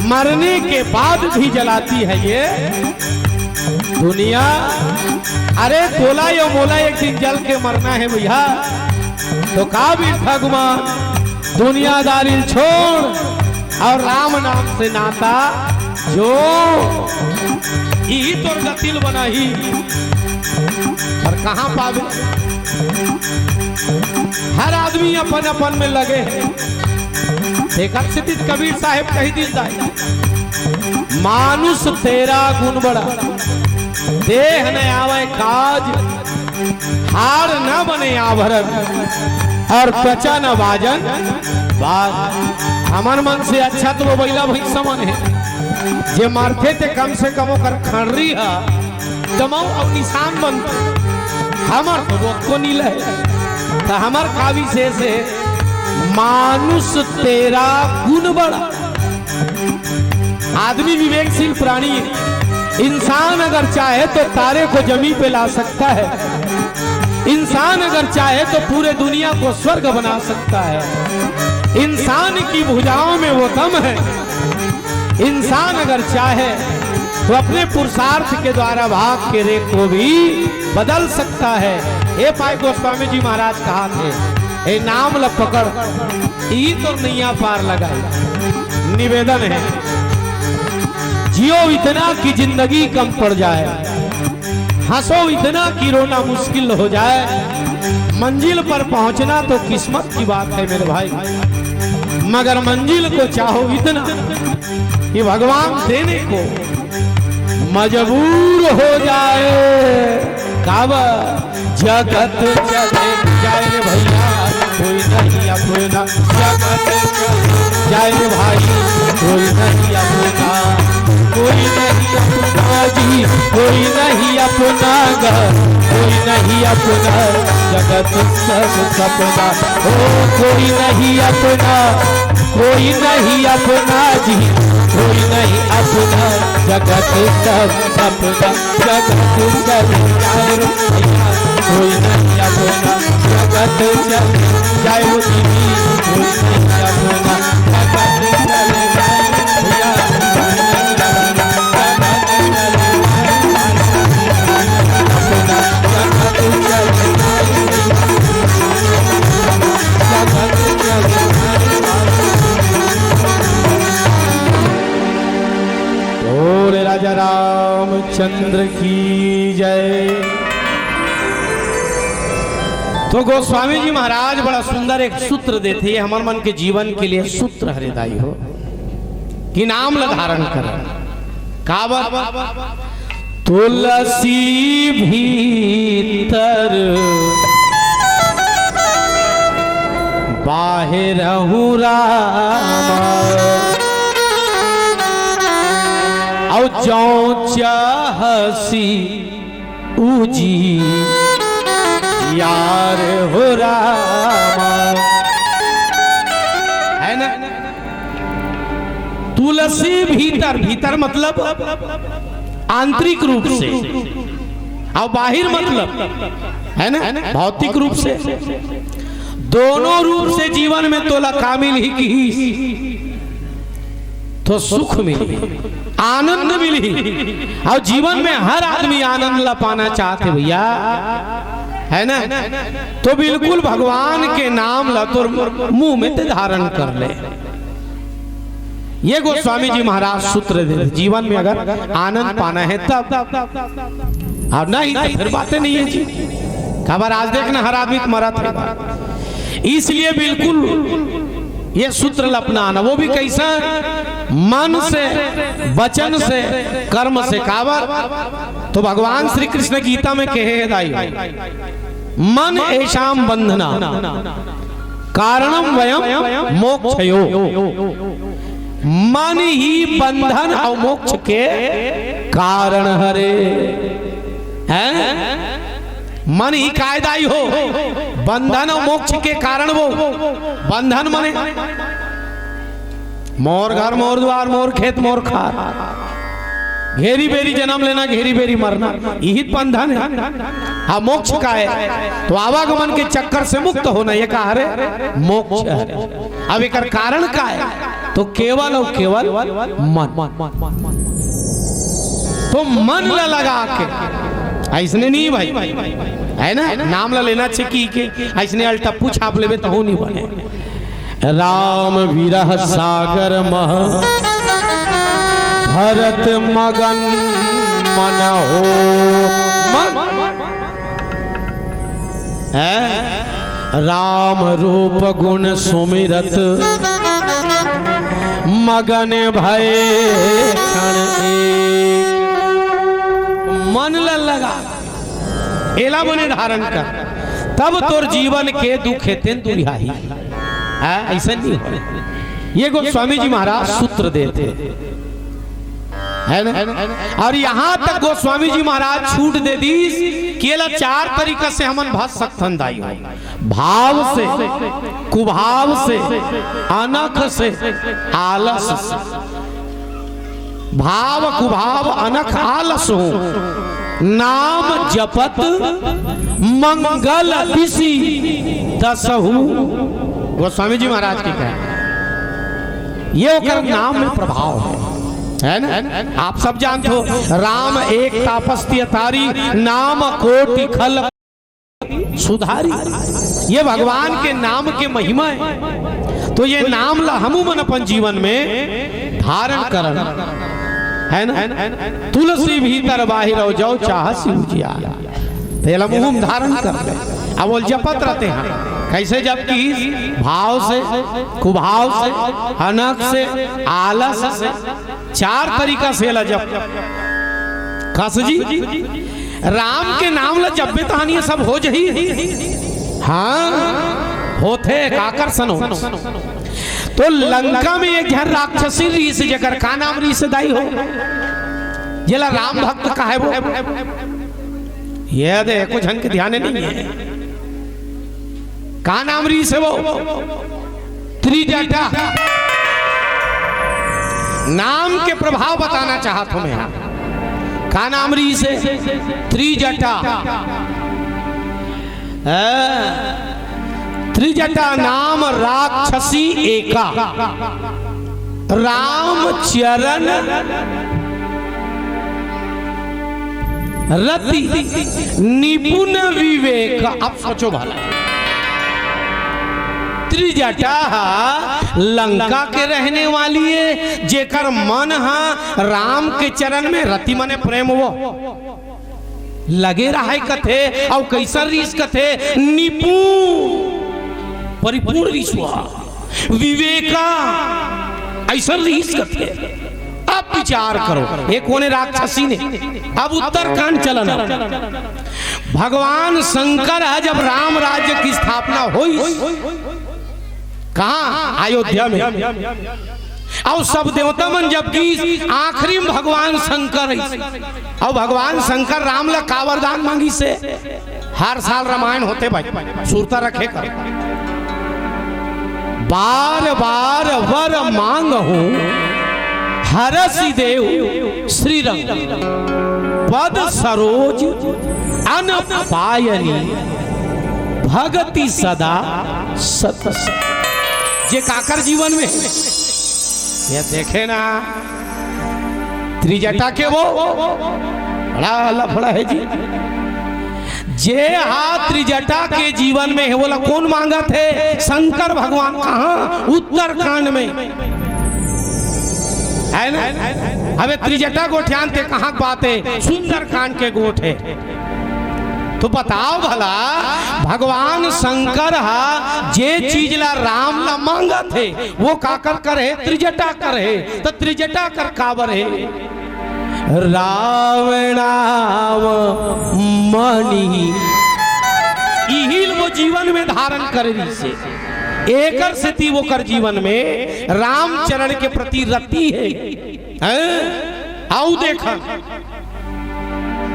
मरने के बाद भी जलाती है ये दुनिया। अरे तोला या मोला एक दिन जल के मरना है भैया, तो का भी भगवान दुनियादारी छोड़ और राम नाम से नाता जो इही तोर गतिल बनाही। पर कहाँ पावे? हर आदमी अपन अपन में लगे है। एक अच्छे दिन कबीर साहेब कही दिन दाई, मानुष तेरा गुण बड़ा, देह न आवे काज, हार न बने आभरण, और त्वचा न बाजन बाज। हमर मन से अच्छा तो वो बैला भैंसा मन है, जे मरथे ते कम से कम ओकर खंडरी ह दमऊ अउ निशान बनथे। हमर तो वो को नी लहे, तो हमर का विशेष है? मानुष तेरा गुण बड़ा। आदमी विवेकशील प्राणी है। इंसान अगर चाहे तो तारे को जमीन पे ला सकता है। इंसान अगर चाहे तो पूरे दुनिया को स्वर्ग बना सकता है। इंसान की भुजाओं में वो दम है। इंसान अगर चाहे तो अपने पुरुषार्थ के द्वारा भाग के रेख को भी बदल सकता है। ए पाए गोस्वामी जी महाराज कहा थे, ए नाम ल पकड़, ई तो नैया पार लगाई। निवेदन है, जियो इतना कि जिंदगी कम पड़ जाए, हंसो इतना कि रोना मुश्किल हो जाए। मंजिल पर पहुंचना तो किस्मत की बात है मेरे भाई, मगर मंजिल को चाहो इतना कि भगवान देने को मजबूर हो जाए। काबर जगत चले जाए रे भैया, कोई नहीं अपना। जगत चले जाए रे भाई, कोई नहीं अपना। कोई नहीं अपना जी, कोई नहीं अपना घर, कोई नहीं अपना। जगत सब सपना, ओ कोई नहीं अपना, कोई नहीं अपना जी, कोई नहीं अपना। जगत सब सपना, जगत चले जाए रे भैया, कोई नहीं अपना। जगत चले जाए वो दीदी, कोई नहीं अपना। जगत चले जाए रे भैया, कोई नहीं अपना। जगत चले जाए रे भैया, कोई नहीं अपना। जगत चले जाए रे भैया, कोई नहीं अपना। जगत चले जाए रे भैया। बोल राजा रामचंद्र की जय। तो गोस्वामी जी महाराज बड़ा सुंदर एक सूत्र देथे, ये हमर मन के जीवन के लिए सूत्र हरे दाई हो, कि नाम ल धारण कर। काबर? तुलसी भीतर बाहिरहु राम, अउ जौं चहसी उजियार हो राम। है ना? तुलसी भीतर, भीतर मतलब आंतरिक रूप से, अउ बाहिर मतलब, है ना, भौतिक रूप से। दोनों रूप से जीवन में तोला का मिलही किहिस, तो सुख मिलही, आनंद मिलही। अउ जीवन में हर आदमी आनंद ला पाना चाहथे भैया, है ना? तो बिल्कुल भगवान के नाम ला तोर मुंह में ते धारण कर ले। ये गोस्वामी जी महाराज सूत्र देथे, जीवन में अगर आनंद पाना है तब, अउ नहीं तो फिर बाते नहीं है जी। काबर आज देखना हर आदमी मरत है, इसलिए बिल्कुल ये सूत्र ल अपनाना। वो भी कैसा? मन से, वचन से, कर्म से। काबर? तो भगवान श्री कृष्ण गीता में कहे हे दाई, मन एषाम बंधना कारणम वयम मोक्षयो। मन ही बंधन अउ मोक्ष के कारण हरे, हैं? मन ही कायदाई हो, बंधन अउ मोक्ष के कारण वो बंधन मने। मोर घर, मोर द्वार, मोर खेत, मोर खार, घेरी बेरी जन्म लेना, घेरी बेरी मरना, इही बंधन हे। हाँ, मोक्ष का हे? तो आवागमन के चक्कर से मुक्त होना, ये का हरे? मोक्ष हरे। अब एकर कारण का हे? तो केवल अउ केवल मन। तो मन ला लगा के, अइसने नहीं भाई, हे ना, नाम ला लेना छे कि के, अइसने अलटप्पू छाप लेबे तहू नहीं बने। राम विरह सागर मह भरत मगन मन हो। मन हे राम रूप गुण सुमिरत मगन भय क्षण एक। मन ल लगा, एला मने धारण कर, तब तोर जीवन के दुख हे तेन दुरिहाही। हाँ, अइसन नहीं हो। ये गोस्वामी जी महाराज सूत्र देथे, हे ना? अउ यहाँ तक गोस्वामी जी महाराज छूट दे दीस कि एला चार तरीका से हमन भज सकथन दाई हो। भाव से, कुभाव से, अनख से, आलस से। भाव, कुभाव, अनख, आलस हो, नाम जपत मंगल बिसि दसहु। गोस्वामी जी महाराज के कहे, ये ओकर नाम में प्रभाव हे, हे ना? आप सब जानत हो, राम एक तापस तिय तारी, नाम कोटि खल सुधारी। ये भगवान के नाम के महिमा हे। तो ये नाम ला हमू मन अपन जीवन में धारण करन, हे ना? तुलसी भीतर बाहिर अउ जउ चाहसि उजियार। तो एला मुँह में धारण कर ले। अब वो जपत रहिथे। कइसे जप की? भाव से, कुभाव से, अनख से, आलस से, चार तरीका से एला जप। कस जी, राम के नाम ला जपबे तहानी ये सब हो जही। हाँ, होथे, काकर सन हो। तो लंका में एक झन राक्षसी रहिस, जेकर का नाम रहिस दाई हो? जेला राम भक्त कहाय वो। ये दे, कुछ झन के ध्यान नहीं हे। का नाम रहिस हे वो? त्रिजटा। नाम के प्रभाव बताना चाहत हों मैं। का नाम रहिस हे? त्रिजटा। हाँ। त्रिजटा नाम राक्षसी एका, राम चरण रति निपुन विवेक। अब सोचो भला, त्रिजटा हा लंका के रहने वाली हे, जेकर मन हा राम के चरण में रति मने प्रेम वो लगे रहय कथे, अउ कइसन रहिस कथे, निपुण, परिपूर्ण रहिस वो, विवेका, अइसन रहिस कथे। अब विचार करो, एक कोने राक्षसी ने, अब उत्तरकांड चलन। भगवान शंकर ह जब राम राज्य की स्थापना होइस, कहाँ? अयोध्या में। अउ सब देवता मन जब गीस, आखिरी में भगवान शंकर अइस। अउ भगवान शंकर राम ला का वरदान मांगिस हे? हर साल रामायण होथे भाई, सुरता रखे कर। बार बार वर मांगहु हरषि देउ श्रीरंग, पद सरोज अनपायनी भगति सदा सत। जे काकर जीवन में हे, ये देखे ना, त्रिजटा के वो बड़ा लफड़ा हे जी। जे हा त्रिजटा के जीवन में हे, वोला कोन मांगत हे? शंकर भगवान। कहाँ? उत्तरकांड में, हे ना? अबे त्रिजटा गोठियान ते कहाँ के बात हे? सुंदरकांड के गोठ हे। तो बताओ भला, भगवान शंकर हा जे चीज ला राम ला मांगत हे, वो काकर कर हे? त्रिजटा कर हे। तो त्रिजटा कर काबर हे? रावणाव मणि। इही ल वो जीवन में धारण करे रहिस हे। एकर सेती वोकर जीवन में रामचरण के प्रति रति हे। हैं? अउ देखन,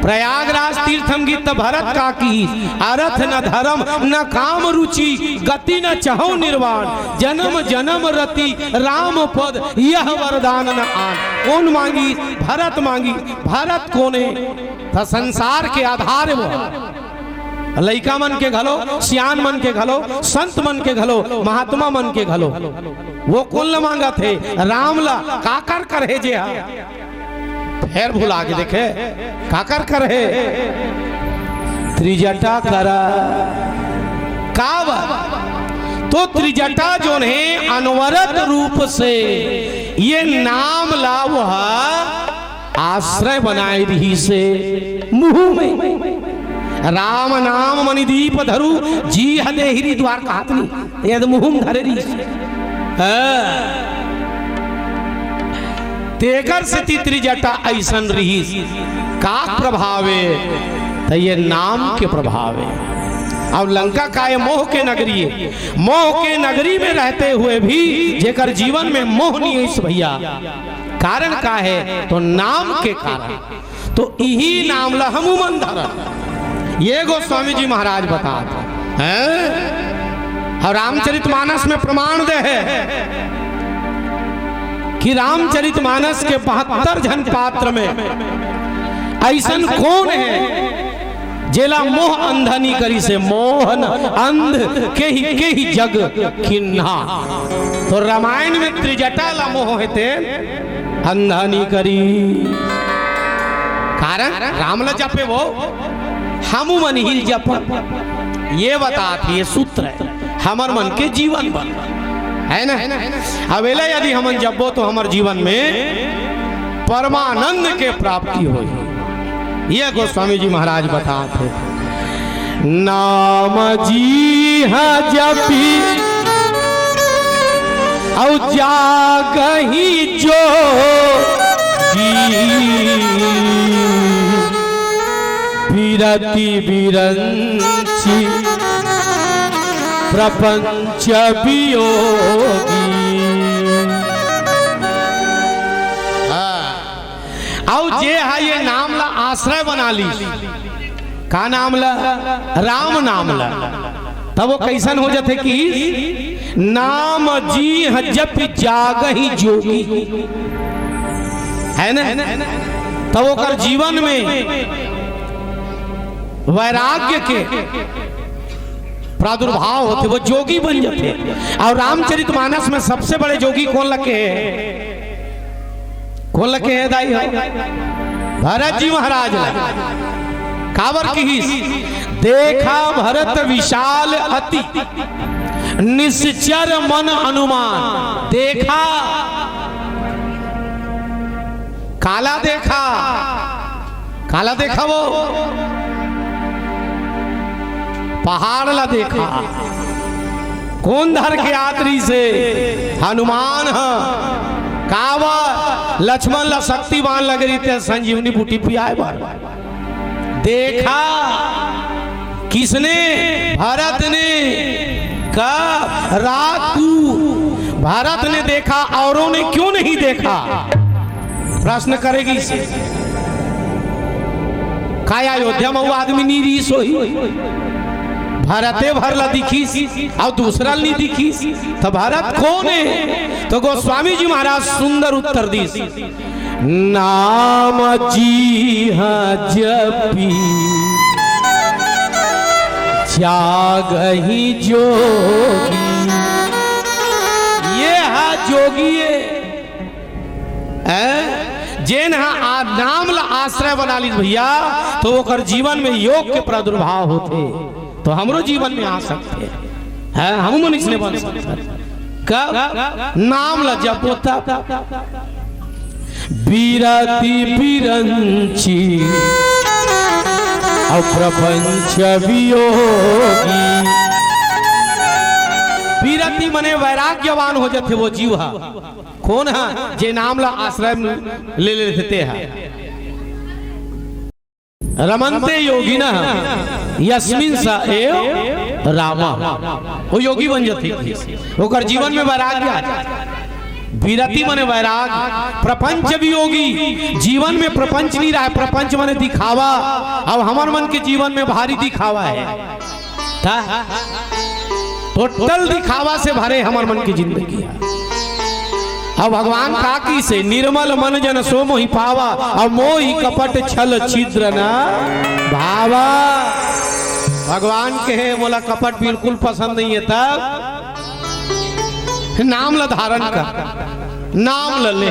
प्रयागराज तीर्थ म गिस त भरत का किहिस, "अरथ न धरम न काम रुचि, गति न चहौ निर्वाण, जनम जनम रति राम पद यह वरदान न आन।" कोन मांगिस? भरत मांगिस। भरत कोन हे? त संसार के आधार हे वो। लइका मन के घलो, सियान मन के घलो, संत मन के घलो, महात्मा मन के घलो। वो कोन ल मांगत हे? राम ल। काकर करहे जे हा? फेर भुला गे देखे, काकर करहे? त्रिजटा करा। काबर? तो त्रिजटा जोन हे, अनवरत रूप से ये नाम ला वो हा आश्रय बनाए रिहिस हे मुंह में। "राम नाम मणिदीप धरु, जी ह देहिरी द्वार" कहत नहीं, ये तो मुंह में धरे रिहिस हे। हाँ। तेकर सेती त्रिजटा अइसन रिहिस। का प्रभाव हे? त ये नाम के प्रभाव हे। अब लंका का हे? मोह के नगरी हे। मोह के नगरी में रहते हुए भी जेकर जीवन में मोह नहीं हे इस भैया, कारण का हे? तो नाम के कारण। तो इही नाम ला हमू मन धरन। ये गोस्वामी जी महाराज बतात हे। अउ रामचरितमानस में प्रमाण दे हे कि रामचरितमानस के बहत्तर झन पात्र में अइसन कोन हे जेला मोह अंधा नी करिस हे? मोहन अंध केहि केहि जग कीन्हा। तो रामायण में त्रिजटा ला मोह हे ते अंधा नी करी। कारण राम ल जपे वो, हमू मन ही जपन। ये बतात हे, ये सूत्र हे हमर मन के जीवन बर, हे ना? अब एला यदि हमन जपबो तो हमर जीवन में परमानंद के प्राप्ति होही। ये गोस्वामी जी महाराज बतात हे, "नाम जी ह जपी अउ जागहि जोगी, बिरति बिरंचि प्रपंच वियोगी।" हाँ। अउ जे हा ये नाम ला आश्रय बना लिस, का नाम ला? राम नाम ला। तब वो कइसन हो जाथे कि "नाम जी ह जपि जागहि जोगी", हे ना? तब ओकर जीवन में वैराग्य के प्रादुर्भाव होथे, वो जोगी बन जाथे। अउ रामचरितमानस में सबसे बड़े जोगी कोन ल कहे हे? कोन ल कहे हे दाई हो? भरत जी महाराज ला। काबर किहिस? "देखा भरत विशाल अति, निश्चर मन अनुमान।" देखा, काला देखा, काला देखा वो? पहाड़ ला देखा। कोन धर के आत रिहिस हे? हनुमान ह। काबर? लक्ष्मण ला शक्तिमान लगे रिहिस हे संजीवनी बूटी पियाए बर। देखा किसने? भरत ने। का रात को भरत ने देखा, औरों ने क्यों नहीं देखा? प्रश्न करेगी इसे। का अयोध्या में वो आदमी नी रिहिस होही? भरते भर ला दिखिस अउ दूसरा ला नी दिखिस, त भरत कोन हे? तो गोस्वामी जी महाराज सुंदर उत्तर दिस, "नाम जी ह जपी जागहि जोगी।" ये हा जोगी हे। हैं? जेन हा आ-, नाम ला आश्रय बना लिस भैया, तो ओकर जीवन में योग के प्रादुर्भाव होथे, तो हमरो जीवन में आ सकथे। हैं? हमू मन इसने बन सकथे। कब? नाम ला जपो तब। बिरति बिरंची अउ प्रपंच वियोगी। बिरति मने वैराग्यवान हो जाथे वो जीव हा। कोन हा? जे नाम ला आश्रय ले लेथे ते हा। रमन्ते योगिनः यस्मिन् स एव रामः। वो योगी बन जाथे, ओकर जीवन में वैराग्य आ जाथे। विरति मने वैराग, प्रपंच वियोगी, जीवन में प्रपंच नहीं रहा है, प्रपंच मने दिखावा। अब हमर मन के जीवन में भारी दिखावा है, था टोटल दिखावा से भरे हमर मन की जिंदगी है। अब भगवान का की से निर्मल मन जन सो मोहि पावा, अब मोहि कपट छल छिद्र न भावा। भगवान के हे मोला कपट बिल्कुल पसंद नहीं है, तब नाम ला धारण कर, नाम ला ले।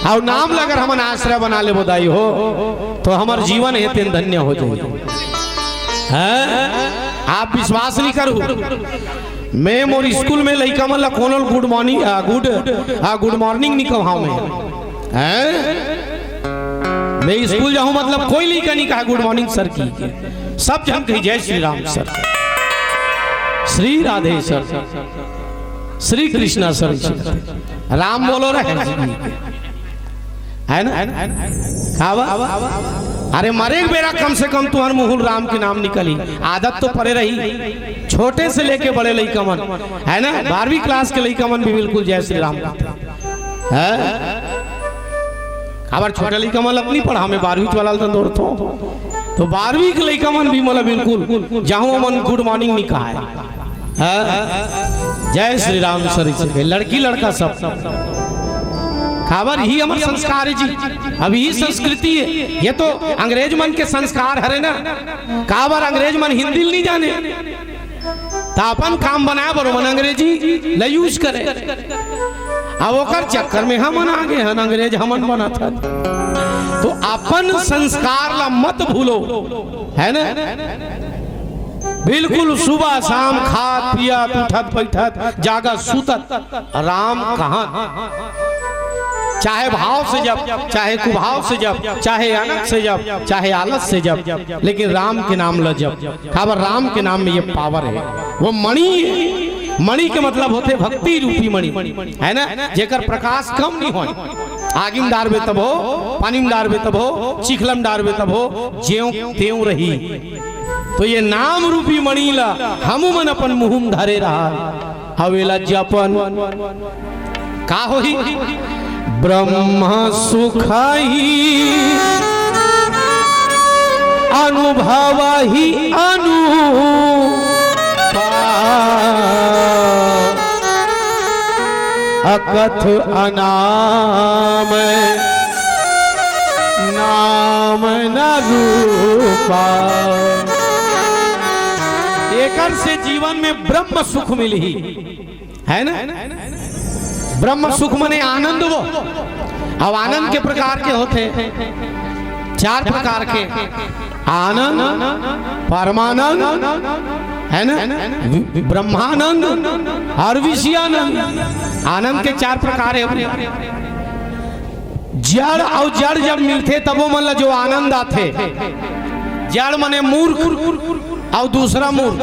अउ नाम ला अगर हमन आश्रय बना लेबो दाई हो, तो हमर जीवन हे तेन धन्य हो जाई। हैं? आप विश्वास नहीं करू, मैं मोर स्कूल में लइका मन ला कोनो गुड मॉर्निंग, आ, गुड, आ, गुड मॉर्निंग नहीं कहूँ मैं। हैं? मैं स्कूल जाऊं मतलब कोई लइका नहीं कहा गुड मॉर्निंग सर की, सब झन कही जय Shri Ram sir, Shri Radhe sir, Shri Krishna sir, Ram बोलो रहे, है ना? का बा? अरे मरे के बेरा कम से कम तुहर मुहुल राम के नाम निकली, आदत तो परे रही। छोटे से लेके बड़े लइका मन, है ना, बारहवीं क्लास के लइका मन भी बिल्कुल जय श्री राम। हैं? काबर छोटे लइका मन ला अपनी पढ़ा में बारहवीं वाला ला दौड़थो, तो बारहवीं के लइका मन भी मोला बिल्कुल जाहूं मन गुड मॉर्निंग नहीं कहा है। हैं? जय श्री राम सर से लड़की लड़का सब। काबर ही हमर संस्कार है जी, अभी ही संस्कृति है। ये तो अंग्रेज मन के संस्कार हरे ना, काबर अंग्रेज मन हिंदी नहीं जाने। त अपन काम बनाए बर ओमन अंग्रेजी ल यूज करे। अब ओकर चक्कर में हमन आगे हन, अंग्रेज हमन बनत हन। तो अपन संस्कार ला मत भूलो, है ना? बिल्कुल सुबह शाम खात पियत उठत बैठत जागत सुतत राम कहा, चाहे भाव से जप, चाहे कुभाव से जप, चाहे अनक से जप, चाहे आलस से जप, लेकिन राम के नाम ल जप। काबर राम के नाम में ये पावर है, वो मणि है। मणि के मतलब होथे भक्ति रूपी मणि, है ना, जेकर प्रकाश कम नहीं होय। आगी में डारबे तब हो, पानी में डारबे तब हो, चिखला में डारबे तब हो, जेव तेव रही। तो ये नाम रूपी मणि ला हमू मन अपन मुहूं में धरे रहा। हवेला जपन का होही? ब्रह्म सुख ही अनुभव ही अनु अकथ अनाम नाम न रूपा। एकर से जीवन में ब्रह्म सुख मिलही, है ना? ब्रह्म सुख मने आनंद वो। अब आनंद के प्रकार के होथे, चार प्रकार के। आनंद, परमानंद, है ना, वि-, ब्रह्मानंद और विषयानंद। आनंद के चार प्रकार है। जड़ अउ जड़ जब मिलथे तब ओमन ला जो आनंद आथे। जड़ मने मूर्ख अउ दूसरा मूर्ख।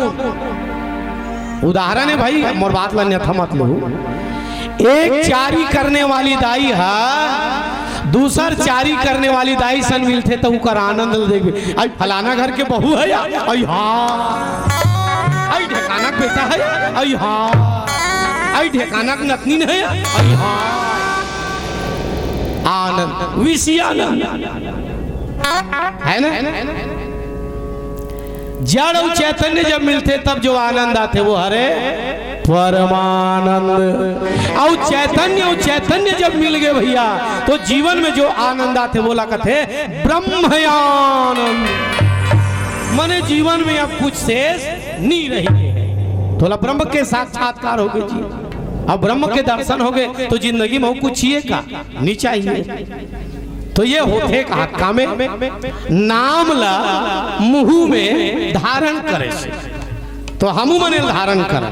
उदाहरण है भाई, मोर बात ला अन्यथा मत लो। एक चारी करने वाली दाई हा दूसर चारी करने वाली दाई सन मिलथे त उकर आनंद ल देखबे। आई फलाना घर के बहू है या, आई हाँ, आई ढेकाना के बेटा है या, आई हाँ, आई ढेकाना के नतनीन है या, आई हाँ। आनंद, विषय आनंद, है ना? जड़ अउ चैतन्य जब मिलथे तब जो आनंद आथे वो हरे परमानंद। अउ चैतन्य अउ चैतन्य जब मिल गए भैया, तो जीवन में जो आनंद आथे वोला कथे ब्रह्म आनंद। मने जीवन में अब कुछ शेष नहीं रही। तोला ब्रह्म के साक्षात्कार होगे जी, अब ब्रह्म के दर्शन होगे तो जिंदगी में अउ कुछ चाहिए का? नहीं चाहिए। तो ये होथे कहा कामे नाम ला मुहूं में धारण करे से। तो हमू मने धारण कर,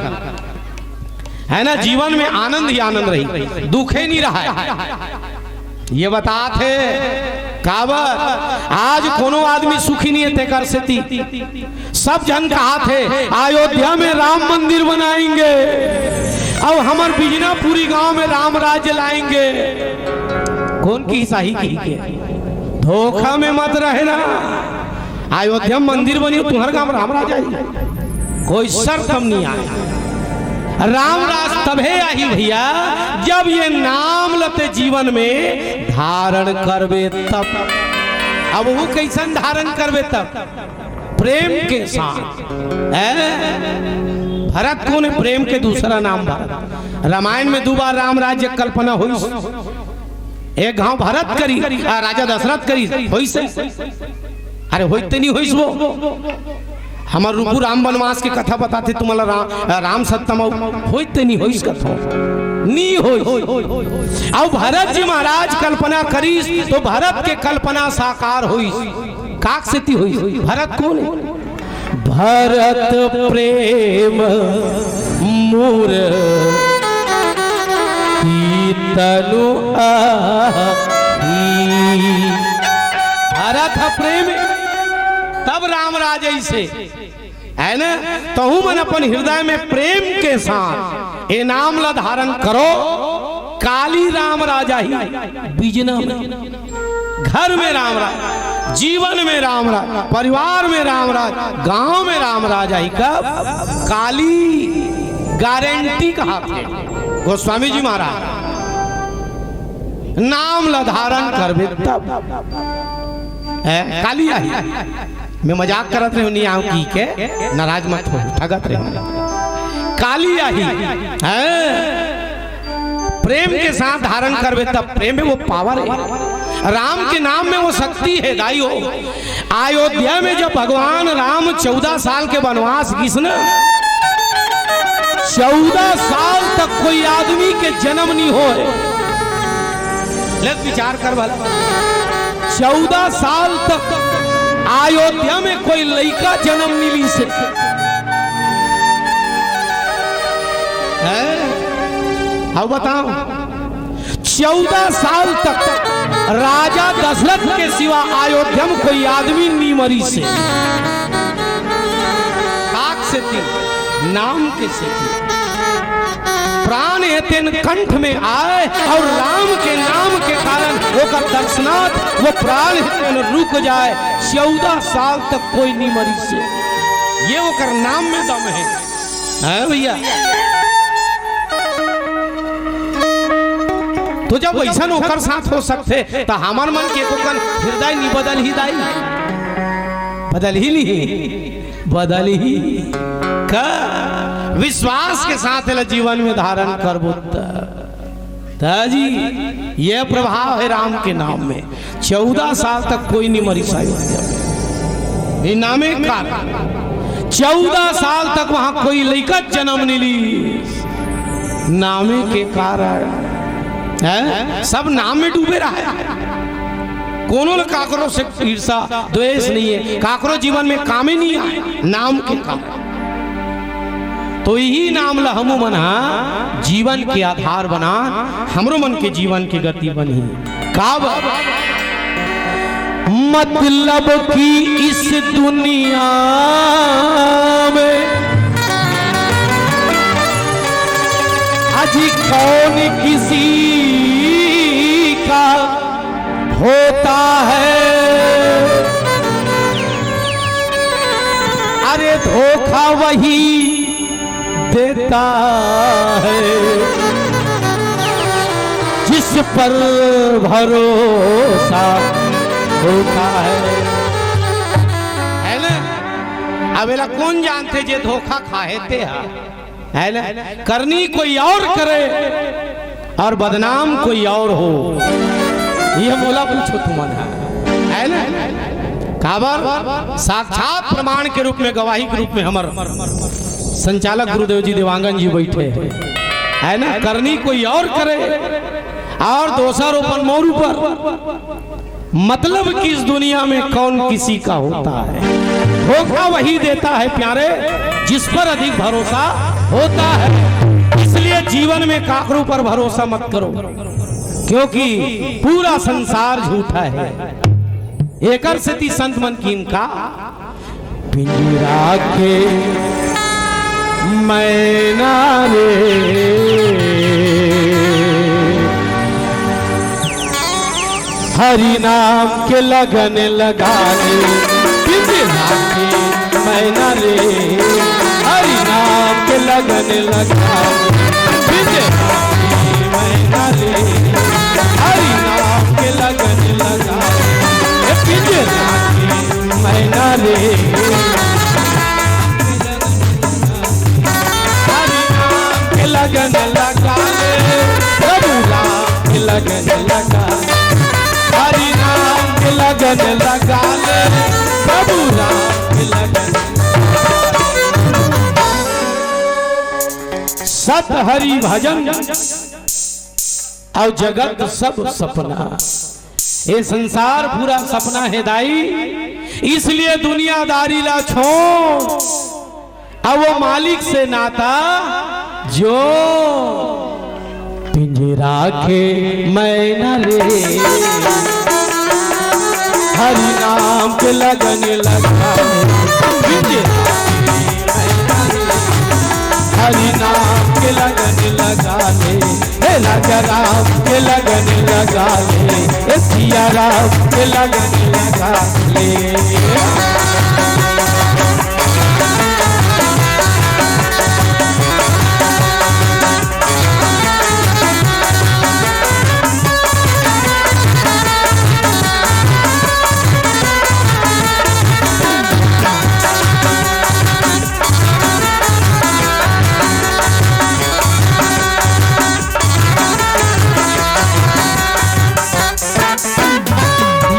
है ना, जीवन में आनंद ही आनंद रही, दुखे नहीं रहा है। ये बतात हे काबर आज कोनो आदमी सुखी नहीं है तेकर सेती। सब झन कहाथे अयोध्या में राम मंदिर बनाएंगे, अब हमर बिजनापुरी गांव में राम राज्य लाएंगे। कौन की साही की के? धोखा में मत रहना। अयोध्या में मंदिर बनी, तुम्हारे गांव में राम राज्य आई, कोई शर्त हम नहीं आए। राम राज तभे आही भैया, जब ये नाम ल ते जीवन में धारण करबे तब। अब वो कैसन धारण करबे तब? प्रेम के साथ। हैं? भरत कोन हे? प्रेम के दूसरा नाम भरत। रामायण में दू बार राम राज्य कल्पना होइस। एक घांव भरत करी, आ, राजा दशरथ करी, होइस हे? अरे होइस ते नहीं होइस वो। हमर रुकू राम वनवास के कथा बताथे तुमला, राम, राम सत्यम होइस ते नहीं होइस कथा? नहीं होइस। अब भरत जी महाराज कल्पना करिस तो भरत के कल्पना साकार होइस। काक सेती होइस? भरत कोन हे? भरत प्रेम मूरति तनु आही। भरत ह प्रेम, तब राम राज अइसे, है ना? तहू मन अपन हृदय में प्रेम के साथ ए नाम ला धारण करो। काली राम राज आही बिजना में, घर में राम राज, जीवन में राम राज, परिवार में राम राज, गांव में राम राज आही। कब? काली गारंटी कहाथे गोस्वामी जी महाराज। नाम ला धारण करबे तब। हैं? काली आही। मैं मजाक करत रहेंव, नहीं आंव कहिके, नाराज मत हो, ठगत रहेंव। काली आही, हैं? प्रेम के साथ धारण करबे तब। प्रेम में वो पावर हे, राम के नाम में वो शक्ति हे दाई हो। अयोध्या में जब भगवान राम चौदह साल के वनवास गिस ना, चौदह साल तक कोई आदमी के जन्म नहीं होय। ले विचार कर भला, चौदह साल तक अयोध्या में कोई लइका जन्म नहीं लिस हे। हैं? अब बताओ, चौदह साल तक राजा दशरथ के सिवा अयोध्या में कोई आदमी नहीं मरिस हे। काक सेती? नाम के सेती। प्राण हे तेन कंठ में आय अउ राम के नाम के कारण ओकर दर्शनात वो प्राण हे तेन रुक जाय। चौदह साल तक कोई नहीं मरिस हे। ये ओकर नाम में दम हे। हैं भैया? तो जब वैसन ओकर साथ हो सकथे, त हमर मन के एको कन हृदय नहीं बदलही दाई? बदलही नहीं, बदलही। का विश्वास के साथ एला जीवन में धारण करबो त। त जी, ये प्रभाव हे राम के नाम में। चौदह साल तक कोई नहीं मरिस अयोध्या में। ये नामे का चौदह साल तक वहां कोई लइका जन्म नहीं लिस। नामे के कारण, हैं? सब नाम में डूबे रहे। कोनो ल काकरो से ईर्षा, द्वेष नहीं हे, काकरो जीवन में कामे नहीं आय, नाम के कारण। तो इही नाम ल हमू मन ह जीवन के आधार बनान, हमरो मन के जीवन के गति बनही। काबर? मतलब कि इस दुनिया में आज कौन किसी का होता है। अरे धोखा वही देता है जिस पर भरोसा होता है। है ना? अब एला कोन जानथे जे धोखा खाहे ते ह? है ना? करनी कोई और करे और बदनाम कोई और हो, ये मोला पूछो तुमन ह, है ना? काबर साक्षात प्रमाण के रूप में, गवाही के रूप में हमर संचालक गुरुदेव जी देवांगन जी बैठे हे, है ना? करनी कोई और करे और दोसर अपन मोर ऊपर। मतलब कि इस दुनिया में कौन किसी का होता है, धोखा वही देता है प्यारे, जिस पर अधिक भरोसा होता है। इसलिए जीवन में काकरो पर भरोसा मत करो, क्योंकि पूरा संसार झूठा है। एकर सेती संत मन किहिन का, पिंजरा के मैना रे, हरि नाम के लगन लगा ले। पिंजरा के मैना रे, हरि नाम के लगन लगा ले, बिंदे नाची मैना रे, हरि नाम के लगन लगा ले, ए बिंदे नाची मैना रे। हरि नाम के लगन लगा ले, प्रभु राम के लगन लगा, हरि नाम के लगन लगा ले, प्रभु राम के लगन। सत हरि भजन अउ जगत सब सपना। ये संसार पूरा सपना हे दाई, इसलिए दुनियादारी ला छोड़, अब वो मालिक से नाता जो। पिंजरा के मैना रे, हरि नाम के लगन लगा ले। पिंजरा के मैना रे, हरि नाम के लगन लगा ले। हे राजा राम के लगन लगा ले, हे सिया राम के लगन लगा ले।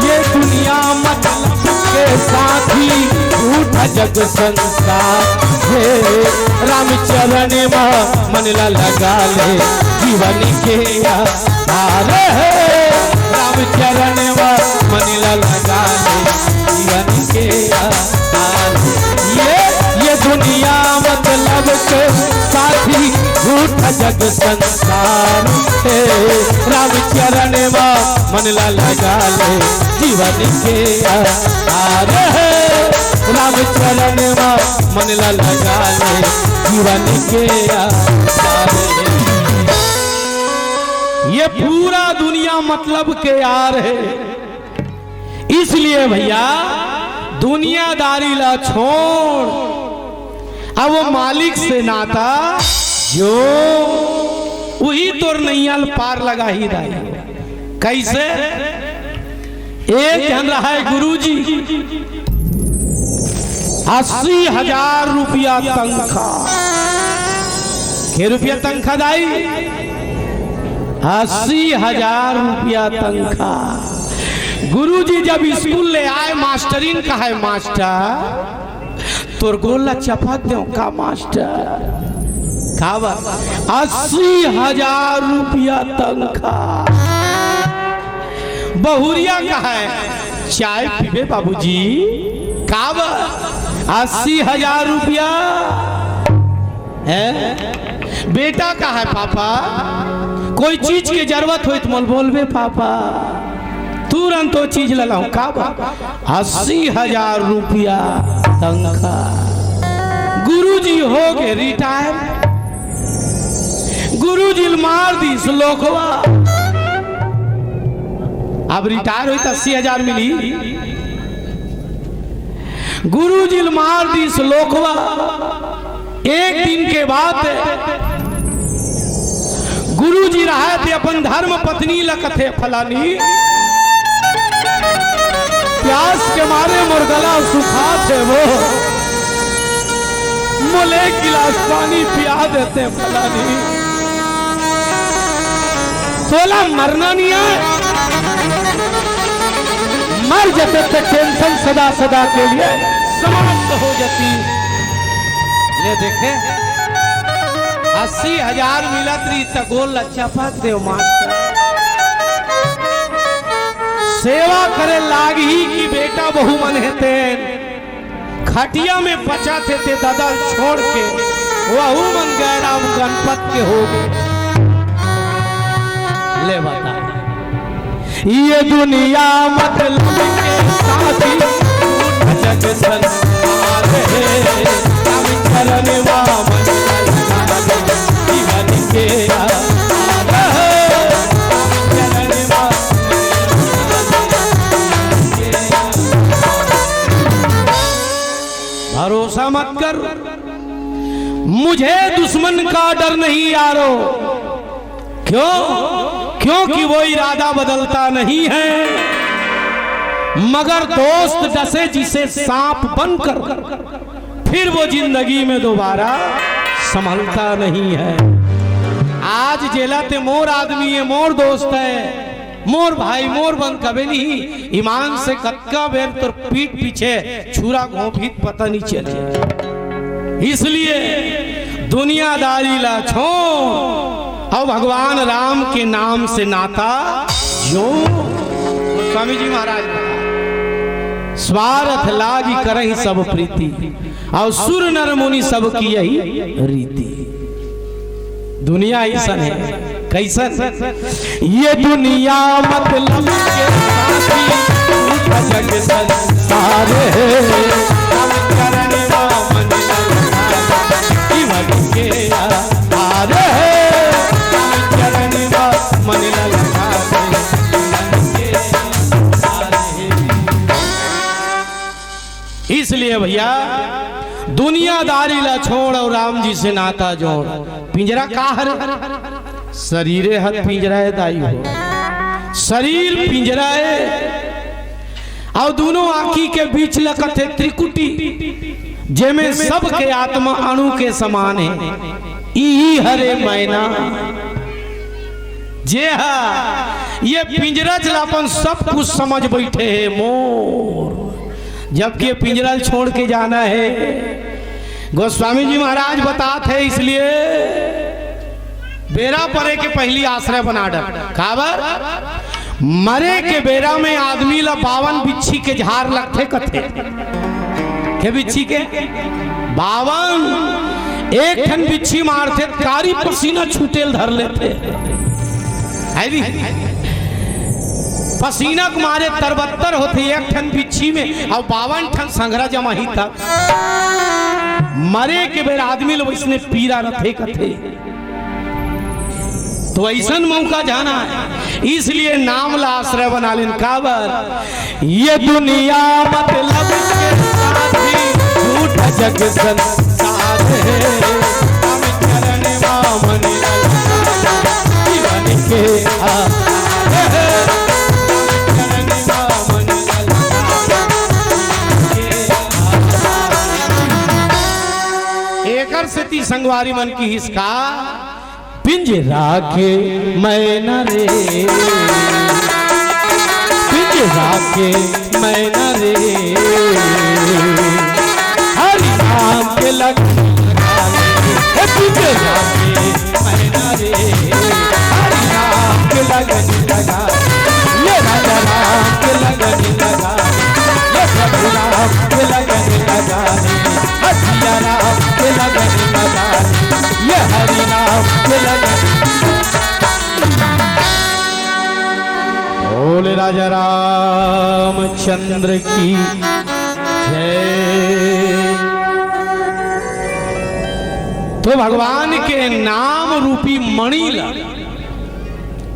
ये दुनिया मतलब के साथी, झूठा जग संसार हे। रामचरण मा मन ला लगा ले, जीवन के आधार हे। रामचरण मा मन ला लगा ले, जीवन के आधार। ये, ये दुनिया मतलब के साथी, झूठा जग संसार हे। रामचरण मा मन ला लगा ले, जीवन के आधार हे। रामचरण मा मन ला लगा ले, जीवन के आधार हे। ये पूरा दुनिया मतलब के यार हे। इसलिए भैया, दुनियादारी ला छोड़, अब वो मालिक से नाता जो, वही तोर नैया ल पार लगाही दाई। कैसे? एक झन रहा हे गुरुजी, अस्सी हजार रुपया तनखा। के रुपया तनखा दाई? अस्सी हजार रुपया तनखा। गुरुजी जब स्कूल ले आए, मास्टरिन कहे, "मास्टर, तोर गोड़ ला चपक देंव का मास्टर?" काबर? अस्सी हजार रुपया तनखा। बहुरिया कहे, "चाय पीबे बाबूजी?" काबर? अस्सी हजार रुपया। हैं? बेटा कहे, "पापा, कोई चीज के जरूरत होही त मोला बोलबे पापा, तुरंत वो चीज ला लाहूं।" काबर? अस्सी हजार रुपया तनखा। गुरुजी हो गे रिटायर, गुरुजी ल मार दिस लोखवा। अब रिटायर होही त अस्सी हजार मिली। गुरुजी ल मार दिस लोखवा। एक दिन के बात, गुरुजी रहे ते अपन धर्म पत्नी ल कथे, "फलानी, प्यास के मारे मोर गला सुखात हे वो, मोला एक गिलास पानी पिया देते फलानी।" तोला मरना नहीं है, मर जाते तो टेंशन सदा सदा के लिए समाप्त हो जाती। ले देखे, अस्सी हजार मिलत रही त गोड़ ला चपक देव मास्टर। सेवा करे लागही कि बेटा बहू मन हे तेन। खटिया में बचा थे ते ददा छोड़ के, वहू मन गए राम गणपत के हो गे। ले बता, ये दुनिया मतलब के साथी, जग संसार हे, राम चरण वामन जीवन के आधार हे, राम चरण वामन भरोसा मत कर, मुझे दुश्मन का डर नहीं यारो। क्यों? क्योंकि वो इरादा बदलता नहीं है, मगर दोस्त डसे जिसे सांप बनकर, फिर वो जिंदगी में दोबारा संभलता नहीं है। आज जेला ते मोर आदमी है, मोर दोस्त है, मोर भाई, मोर बंद कबे नहीं। ईमान से कतका बेर तोर पीठ पीछे छुरा घोंपित पता नहीं चले। इसलिए दुनियादारी ला छोड़ अउ भगवान राम के नाम से नाता जोड़। स्वामी जी महाराज, स्वार्थ लागी करही सब प्रीति, अउ सुर नर मुनि सब किही रीति। दुनिया अइसन हे। कइसन? ये दुनिया मतलब के साथी, झूठा जग संसार हे। राम चरण मा मन लगा, जीवन के आधार हे। राम चरण मा मन लगा, जीवन के आधार हे। इसलिए भैया, दुनियादारी ला छोड़ अउ राम जी से नाता जोड़। पिंजरा का हरे? शरीरे हर पिंजरा हे दाई हो, शरीर पिंजरा हे। अउ दूनों आँखी के बीच ला कथे त्रिकुटी, जेमे सबके आत्मा अणु के समान हे। इही हरे मैना, जे हा ये पिंजरा च ला अपन सब कुछ समझ बइठे हे मोर, जबकि ये पिंजरा ल छोड़ के जाना हे। गोस्वामी जी महाराज बतात हे, इसलिए बेरा परे के पहिली आश्रय बना डर। काबर? मरे के बेरा में आदमी ला बावन बिच्छी के झार लगथे कथे। के बिच्छी के? बावन। एक ठन बिच्छी मारथे, कारी पसीना छूटे ल धर लेथे। है नी? पसीना के मारे तरबत्तर होथे एक ठन बिच्छी में, अउ बावन ठन संघरा जमाही तब। मरे के बेर आदमी ल वइसने पीरा रथे कथे। तो अइसन मौका जाना हे, इसलिए नाम ला आश्रय बना लेन। काबर? ये दुनिया मतलब के साथी, झूठा जग संसार हे। राम चरण मा मन लगा, जीवन के आधार हे। राम चरण मा मन लगा, जीवन के आधार हे। एकर सेती संगवारी मन किहिस का, पिंजरा के मैना रे, पिंजरा के मैना रे, हरि नाम के लगन लगा ले। हे पिंजरा के मैना रे, हरि नाम के लगन लगा ले, राजा राम के लगन लगा ले, प्रभु राम के लगन लगा ले, सिया राम के लगन लगा ले, ये हरि नाम के लगन। बोले राजा रामचंद्र की जय। तो भगवान के नाम रूपी मणि ला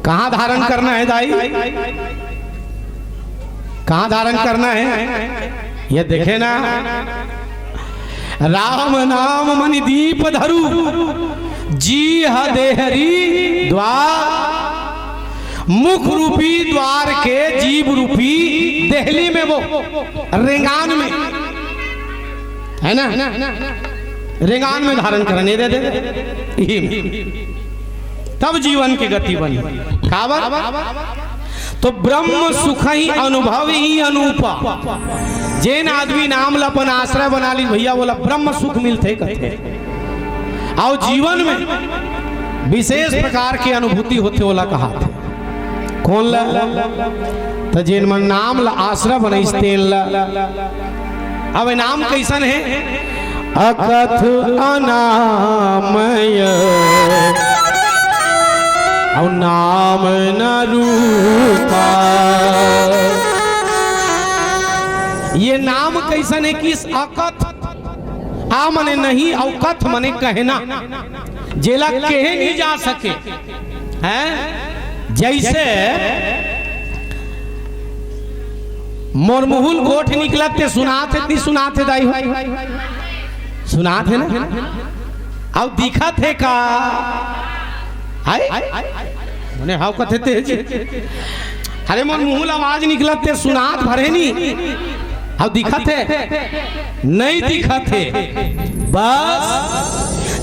कहाँ धारण करना हे दाई? कहाँ धारण करना हे? ये देखे ना, राम नाम मणि दीप धरु, जीह देहरी द्वार। मुख रूपी द्वार के जीभ रूपी देहली में, वो रेंगान में, है ना, रेंगान में धारण करने दे दे, यही में। तब जीवन के गति बनी। काबर? तो ब्रह्म सुखहि अनुभवहि अनूपा। जेन आदमी नाम ल अपन आश्रय बना ली भैया, वोला ब्रह्म सुख मिलथे कथे। अउ जीवन में विशेष प्रकार के अनुभूति होथे, वोला कहाथे। कोन ला? त जेन मन नाम ल आश्रय बनइस तेन ला। अब ये नाम कइसन हे? अकथ अनामय अउ नाम न रूपा। ये नाम कइसन हे कि अकथ, आ मने नहीं अउ कथ मने कहना, जेला कहे नहीं जा सके। हैं? जइसे मोर मुहूँ ले गोठ निकलत ते सुनात हे, नहीं सुनात हे दाई हो? सुनात हे ना? अउ दिखत हे का? हाय? मने हव कथे ते जी। अरे मोर मुंह ले आवाज निकलत ते सुनात भरे नी। अउ दिखत हे? नहीं दिखत हे। बस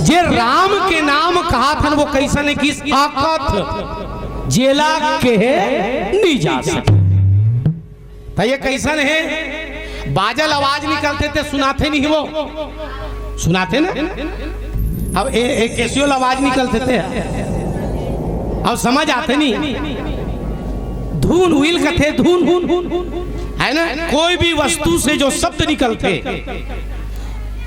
जे राम के नाम कहाथन वो कइसन हे कि अकथ जेला केहे नी जा सके। त ये कइसन हे? बाजल आवाज निकलथे ते सुनाथे नहीं वो, सुनाथे ना? अब ए, ए कैसियो आवाज निकलथे ते, अब समझ आथे नहीं? धुन हुइल कथे धुन, है ना? कोई भी वस्तु से जो शब्द निकलथे,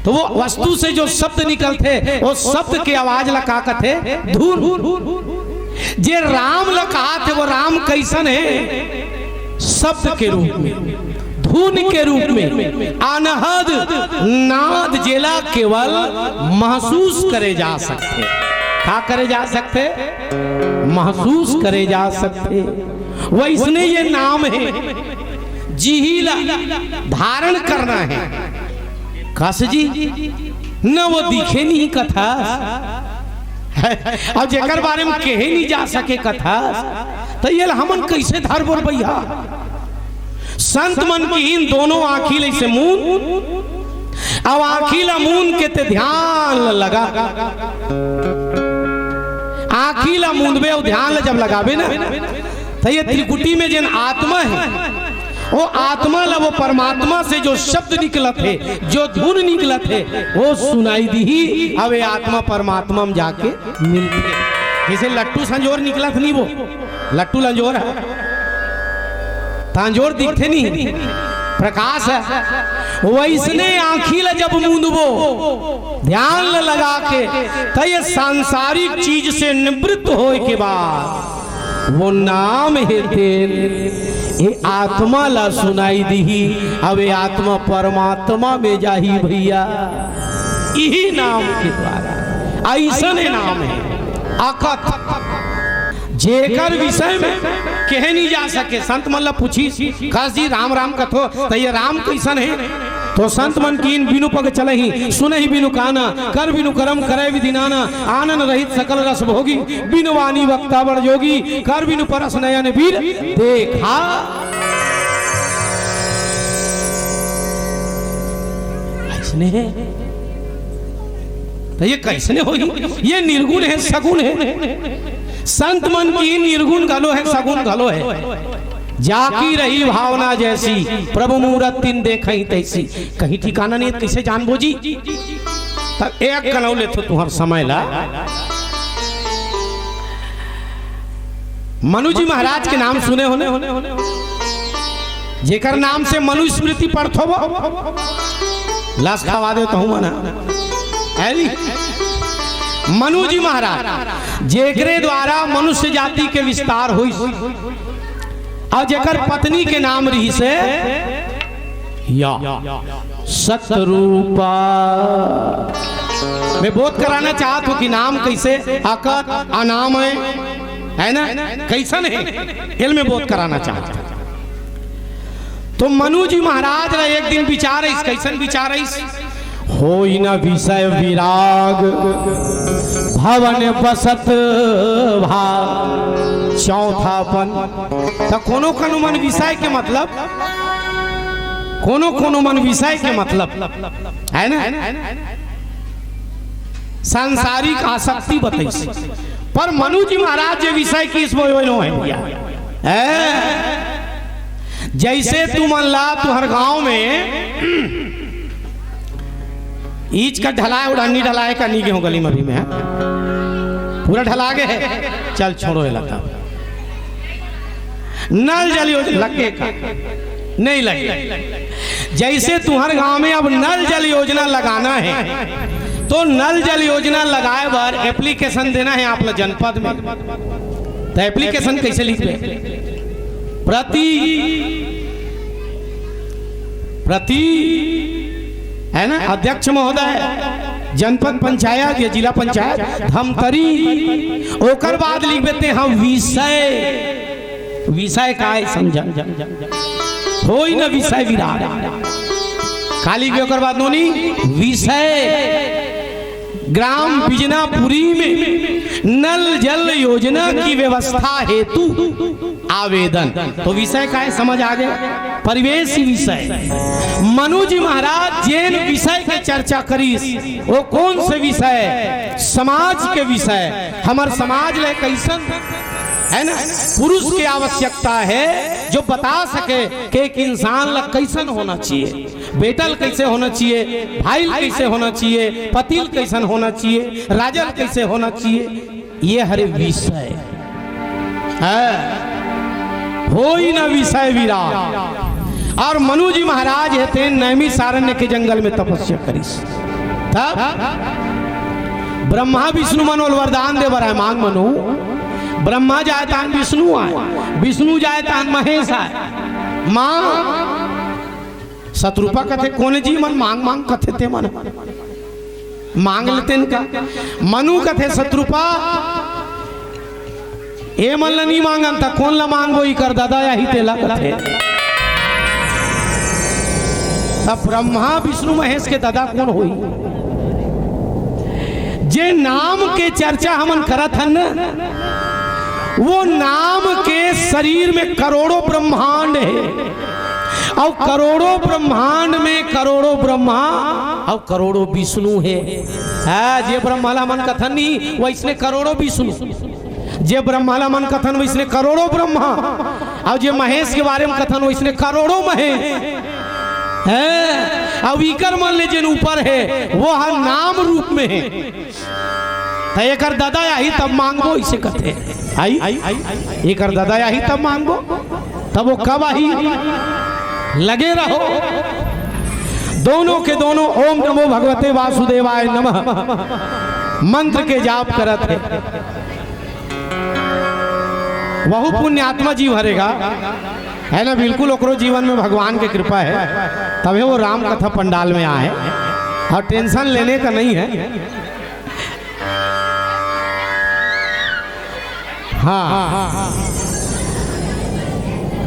तो वो वस्तु से जो शब्द निकलथे, वो शब्द के आवाज ला का कथे? धुन। जे राम ला कहाथे, वो राम कइसन हे? शब्द के रूप में, धुन के रूप में, अनहद नाद जेला केवल महसूस करे जा सकथे। का करे जा सकथे? महसूस करे जा सकथे। वइसने ये नाम हे, जिही ला धारण करना हे। कस जी, न वो दिखे नहीं कथा, अउ जेकर बारे में केहे नहीं जा सके कथा, त ये ला हमन कइसे धरबो भइया? संत मन किहिन दोनों आँखी ला अइसे मूंद, अउ आँखी ला मूंद के ते ध्यान ला लगा। आँखी ला मूंदबे अउ ध्यान ला जब लगाबे ना, त ये त्रिकुटी में जेन आत्मा हे, वो आत्मा ला वो परमात्मा से जो शब्द निकलत हे, जो धुन निकलत हे, वो सुनाई दिही। अब ये आत्मा परमात्मा में जाके मिलथे। जइसे लट्टू संजोर निकलत नहीं वो, लट्टू लंजोर हे, त अंजोर दिखथे नहीं, प्रकाश हे। वइसने आँखी ला जब मूंदबो, ध्यान ला लगा के, त ये सांसारिक चीज से निवृत्त होय के बाद वो नाम हे तेन, ये आत्मा ला सुनाई दिही। अब ये आत्मा परमात्मा में जाही भइया, इही नाम के द्वारा। अइसन ये नाम हे अकथ, जेकर विषय में केहे नहीं जा सके। संत मन ला पूछिस, कस जी राम राम कथो, त ये राम कइसन हे? तो संत मन किहिन बिनु पग चलही, सुनही बिनु काना, कर बिनु करम, करे विधि नाना, आनन रहित सकल रस भोगी, बिनु वाणी वक्ता बड़ जोगी, कर बिनु परस नयन वीर देखा। अइसने हे। त ये कइसने होही? ये निर्गुण हे, सगुण हे। संत मन किहिन निर्गुण घलो हे, सगुण घलो हे। जाकी रही भावना जैसी, प्रभु मूरत तिन देखही तैसी। कहीं ठिकाना नहीं, कइसे जानबो जी? त एक कनऊ लेथो तुंहर समय ला। मनु जी महाराज के नाम सुने होने, जेकर नाम से मनुस्मृति पढ़थो वो, लस खवा दे तहु मना। है नी? मनु जी महाराज, जेकरे द्वारा मनुष्य जाति के विस्तार होइस, अउ जेकर पत्नी के नाम रिहिसे या सतरूपा। मैं बोध कराना चाहत हूं कि नाम कइसे अकथ अनाम हे, है ना, कइसन हे, एला मैं बोध कराना चाहत हूं। तो मनु जी महाराज ला एक दिन विचार आइस, कइसन विचार आइस? होई न विषय विराग, भवन बसत भाग। चौथापन। त कोनो कोनो मन विषय के मतलब, कोनो कोनो मन विषय के मतलब, है ना, सांसारिक आसक्ति बतइस। पर मनु जी महाराज जे विषय किहिस वो ओहे नोहे भइया। हैं? जइसे तुमन ला तुंहर गांव में ईंच का ढलाय, उड़ानी ढलाय का नी गे हों गली में अभी में, हैं? पूरा ढला गे हे। चल छोड़ो, एला तब नल जल योजना लगे का? नहीं लगे। जइसे तुंहर गांव में अब नल जल योजना लगाना हे, तो नल जल योजना लगाय बर application देना हे आप ला जनपद में। त application कइसे लिखबे? प्रति, प्रति, है ना, अध्यक्ष महोदय, जनपद पंचायत या जिला पंचायत धमतरी, ओकर बाद लिखबे ते, हाँ, विषय, विषय का हे समझा, होई न विषय विराग। का लिखबे ओकर बाद नोनी? विषय। ग्राम बिजनापुरी में नल जल योजना की व्यवस्था हेतु आवेदन। तो विषय का है, समझ आ गया? परिवेशी विषय। मनु जी महाराज जेन विषय के चर्चा करिस, वो कौन से विषय? समाज के विषय। हमर समाज ले कैसन, है ना, पुरुष के आवश्यकता है जो बता सके कि एक इंसान ला कैसन होना चाहिए, बेटा ल कैसे होना चाहिए, भाई ल कैसे होना चाहिए, पति ल कैसन होना चाहिए, राजा ल कैसे होना चाहिए। ये हरे विषय है, होई न विषय विराट। और मनु जी महाराज हे तेन नैमिषारण्य के जंगल में तपस्या करिस। तब ब्रह्मा विष्णु मन ओला वरदान दे बर आय, मांग मनु। ब्रह्मा जाय तान विष्णु आय, विष्णु जाय तान महेश आय। मांग। शतरूपा कथे, कोन जी मन मांग मांग कथे ते मन? मांग लेतेन का? मनु कथे, शतरूपा, ए मन ला नी मांगन त कोन ला मांगबो, इकर ददा आही तेला कथे। तब ब्रह्मा विष्णु महेश के ददा कोन होही? जे नाम के चर्चा हमन करत हन न, वो नाम के शरीर में करोड़ों ब्रह्मांड हे, अउ करोड़ों ब्रह्मांड में करोड़ों ब्रह्मा अउ करोड़ों विष्णु हे। हाँ, जे ब्रह्मा ला मन कथन नी, वैसने करोड़ों विष्णु। जे ब्रह्मा ला मन कथन, वैसने करोड़ों ब्रह्मा। अउ जे महेश के बारे में कथन, वैसने करोड़ों महेश। हैं? अउ इकर मन ले जेन ऊपर हे, वो ह नाम रूप में हे। त एकर ददा आही तब मांगबो, इसे कथे। आई? एकर ददा आही तब मांगबो। तब वो कब आही? लगे रहो। दोनों के दोनों ओम नमो भगवते वासुदेवाय नमः मंत्र के जाप करत हे। वहू पुण्यात्मा जीव हरे गा, है ना? बिल्कुल ओकरो जीवन में भगवान के कृपा हे, तभे वो राम कथा पंडाल में आए हे। अउ टेंशन लेने का नहीं हे। हाँ,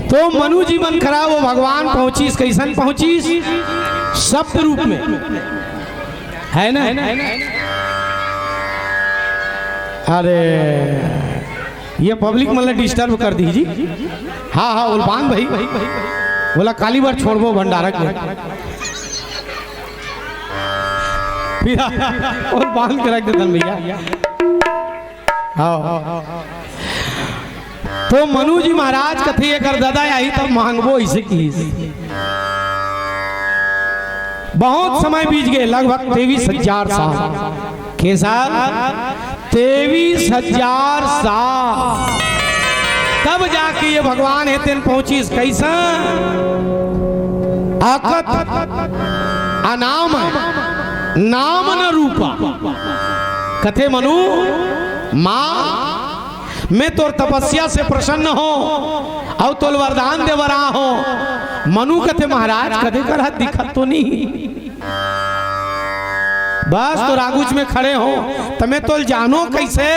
तो मनु जी मन करा वो भगवान पहुंचिस, कैसन पहुंचिस? शब्द रूप में, है ना? अरे, ये पब्लिक मन ला डिस्टर्ब कर दी जी। हाँ, हाँ, ओला बांध भाई, ओला काली बार छोड़बो भंडारा के। फिर ओला बांध के रख देथन भैया। हाँ। तो मनु जी महाराज कथे, एकर ददा आही तब मांगबो, इसे किहिस। बहुत समय बीत गए, लगभग तेईस हजार साल। के साल? तेईस हजार साल। तब जाके ये भगवान हे तेन पहुंचिस। कैसन? अकथ अनाम, नाम न रूपा। कथे मनु, माँ, मैं तोर तपस्या से प्रसन्न हों, अउ तोल वरदान दे बर आहों। मनु कथे, महाराज, कदे कर हाथ दिखत तो नहीं। बस तोर आगूच में खड़े हों, त मैं तोल जानों कैसे?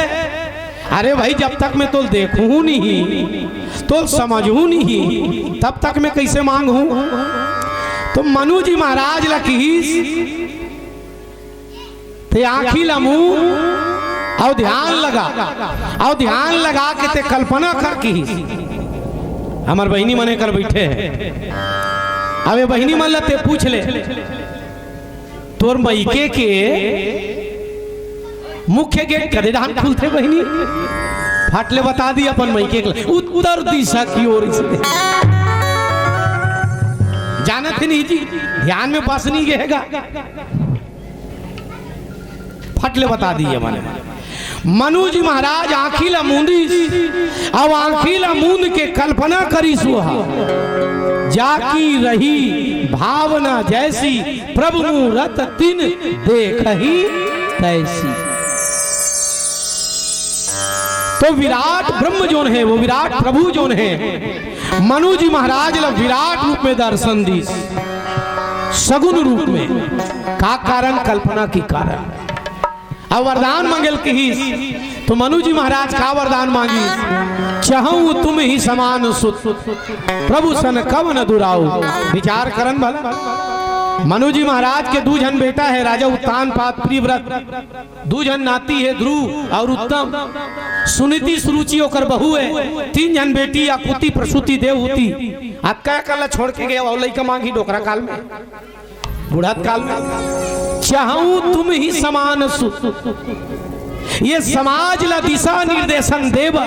अरे भाई, जब तक मैं तोल देखूं नहीं, तोल समझूं नहीं, तब तक मैं कैसे मांगूं? तो मनु जी महाराज ला किहिस, ते आँखी ला मूंद अउ ध्यान लगा, अउ ध्यान लगा के ते कल्पना कर किहिस। हमर बहिनी मन एकर बइठे हे। अब ये बहिनी मन ला ते पूछ ले, तोर मइके के मुख्य गेट कदे डहान खुलथे बहिनी? फट ले बता दी अपन मइके के, उत्तर दिशा की ओर से। जानत हे नहीं जी, ध्यान में बस नहीं गएगा। फट ले बता दिए मने। मनु जी महाराज आँखी ला मूंदिस, अउ आँखी ला मूंद के कल्पना करिस, वह जाकी रही भावना जैसी, प्रभु मूरत तिन देखही तैसी। तो विराट ब्रह्म जोन हे, वो विराट प्रभु जोन हे, मनु जी महाराज ला विराट रूप में दर्शन दिस, सगुण रूप में। का कारण? कल्पना की कारण। अब वरदान मांगेल किहिस, तो मनु जी महाराज का वरदान मांगिस? चहउँ तुम्हि समान सुत, प्रभु सन कवन दुराऊ। विचार करन भला, मनु जी महाराज के दू झन बेटा हे, राजा उत्तानपाद प्रियव्रत, दू झन नाती हे, ध्रुव अउ उत्तम। सुनीति सुरुचि ओकर बहू हे, तीन झन बेटी, आकुति, प्रसूति, देवहूति। अतका अकन ला छोड़ के गे अउ लइका मांगही डोकरा काल में, बुढ़त काल में। चाहूं तुम ही समान सु, ये समाज ला दिशा निर्देशन देव,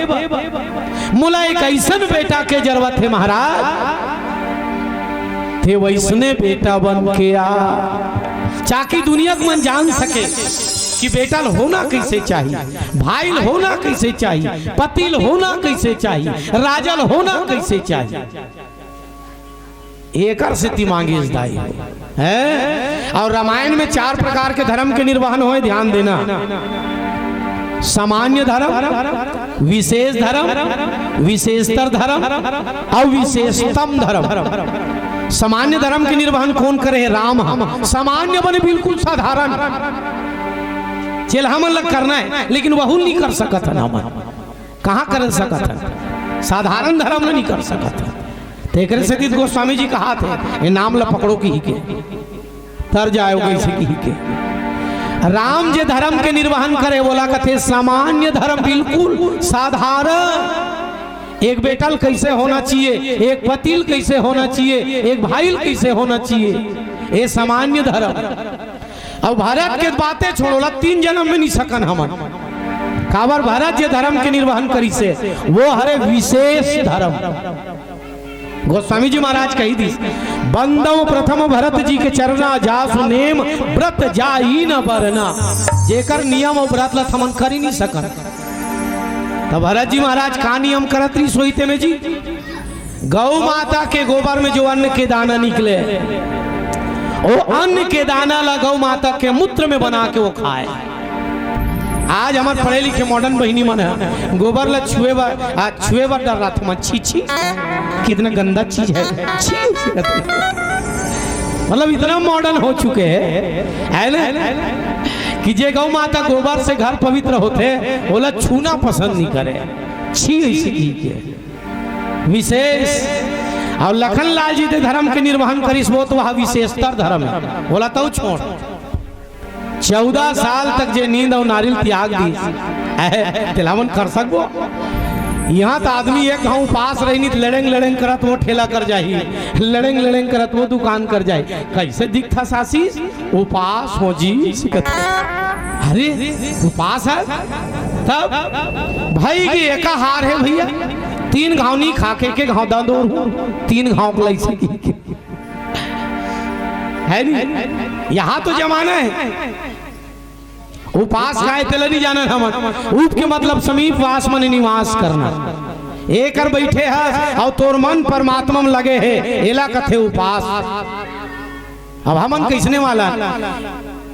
मोला एक अइसन बेटा के जरूरत हे महाराज, ते वइसने बेटा बन के आ, ताकि दुनिया के मन जान सके कि बेटा ल होना कइसे चाही, भाई ल होना कइसे चाही, पति ल होना कइसे चाही, राजा ल होना कइसे चाही। एकर सेती मांगिस दाई हे। अउ रामायण में चार प्रकार के धरम के निर्वहन होय, ध्यान देना। सामान्य धरम, विशेष धरम, विशेषतर धरम अउ विशेषतम धरम। सामान्य धरम के निर्वहन कोन करे हे? राम ह। सामान्य बने बिल्कुल साधारण, जेला हमन ला करना हे, लेकिन वहू नइ कर सकत हन हमन। कहाँ कर सकत हन? साधारण धरम ल नइ कर सकत हन। तेकरे सेती गोस्वामी जी कहाथे, "ए नाम ल पकड़ो" किहिके, तर जाओगे अइसे किहिके। राम जे धरम के निर्वहन करे, ओला कथे सामान्य धरम, बिल्कुल साधारण। एक बेटा ल कइसे होना चाहिए, एक पति ल कइसे होना चाहिए, एक भाई ल कइसे होना चाहिए, ए सामान्य धरम। अउ भरत के बाते छोड़, ओला तीन जनम में नइ सकन हमन। काबर, भरत जे धरम के निर्वहन करिसे, वो हरे विशेष धरम। गोस्वामी जी महाराज कहि दिस, "बंदव प्रथम भरत जी के चरना, जासु नेम ब्रत जाई न बरना।" जेकर नियम अउ ब्रत ल हमन कर ही नइ सकन। त भरत जी महाराज का नियम करत रहिस होही तेमे जी? गौ माता के गोबर में जो अन्न के दाना निकले, वो अन्न के दाना ला गौ माता के मूत्र में बना के वो खाए। आज हमर पढ़े लिखे modern बहिनी मन ह गोबर ला छुए बर, आ, छुए बर डर्राथे मन, "छी, छी, कितना गंदा चीज है, छी।" मतलब, इतना modern हो चुके हैं, है ना, कि जे गौ माता गोबर से घर पवित्र होथे, ओला छूना पसंद नइ करे, "छी" अइसे कहिके। विशेष। अउ लखन लाल जी ते धरम के निर्वहन करिस, वो तो वह विशेषतर धरम हे, ओला तउ छोड़। चौदह साल तक जे नींद अउ नारियल त्याग दिस, अहे, तेला हमन कर सकबो? इहाँ त आदमी एक घांव उपास रही, नइ त लड़ेंग लड़ेंग करत वो ठेला कर जाही, लड़ेंग लड़ेंग करत वो दुकान कर जाही। कइसे दिखथस आशीष? उपास हों जी। अरे, उपास हे? तब भाई के एका हार हे भइया, तीन घांव नइ खाके, एके घांव दंदोर हूँ, तीन घांव के लइसे की। हे नहीं? इहाँ तो जमाना हे। उपास काय तेला नइ जानन हमन। उप के मतलब समीप, वास माने निवास करना। एकर बइठे हस अउ तोर मन परमात्मा म लगे हे, एला कथे उपास। अब हमन कइसने वाला,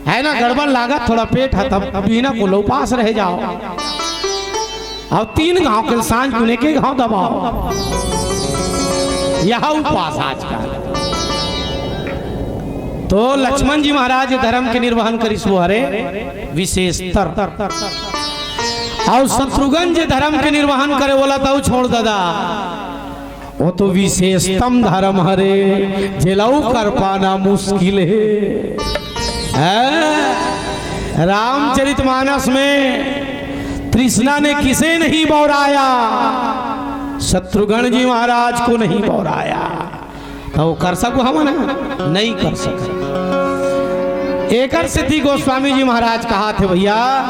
हे ना, गड़बड़ लागत थोड़ा पेट ह, तब बिना कोलो उपास रह जाव। अउ तीन घांव के सांझ कुने के घांव दबाव। इहाँ उपास आजकल। तो लक्ष्मण जी महाराज धरम के निर्वहन करिस वो हरे विशेषतर। अउ शत्रुघ्न जे धरम के निर्वहन करे, ओला तउ छोड़ ददा। वो तो विशेषतम धरम हरे, जेला अउ कर पाना मुश्किल हे। हैं? रामचरितमानस में तृष्णा ने किसे नहीं बौराया, शत्रुघ्न जी महाराज को नहीं बौराया। त वो कर सकबो हमन? नइ कर सकन। एकर सेती गोस्वामी जी महाराज कहाथे भइया,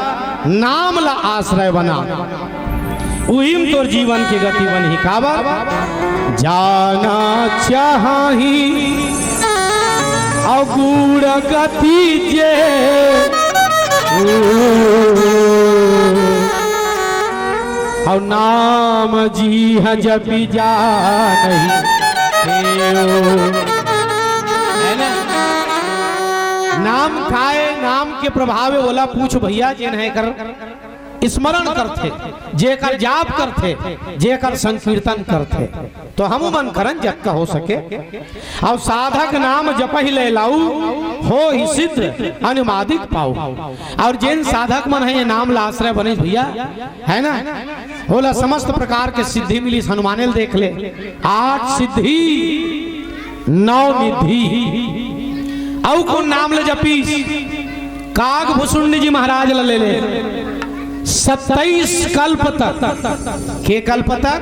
नाम ला आश्रय बना, उही म तोर जीवन के गति बनही। काबर? जाना चाही अउ गुण गति जे, अउ नाम जिह जपि जानहि देव। हे ना? नाम काय, नाम के प्रभाव हे, ओला पूछ भइया, जेन हे कर स्मरण करथे, जेकर जाप करथे, जेकर संकीर्तन करथे, तो हमू मन करन जतका हो सके। अउ साधक नाम जपहि लय लाऊ, होहि सिद्ध अनिमादिक पाऊ। अउ जेन साधक मन हे ये नाम ला आश्रय बने भइया, हे ना, ओला समस्त प्रकार के सिद्धि मिलिस। हनुमाने ल देख ले, आठ सिद्धि नौ निधि। अउ कोन नाम ल जपिस? काग भुसुंडी जी महाराज ल ले ले। सत्ताईस कल्प तक। के कल्प तक?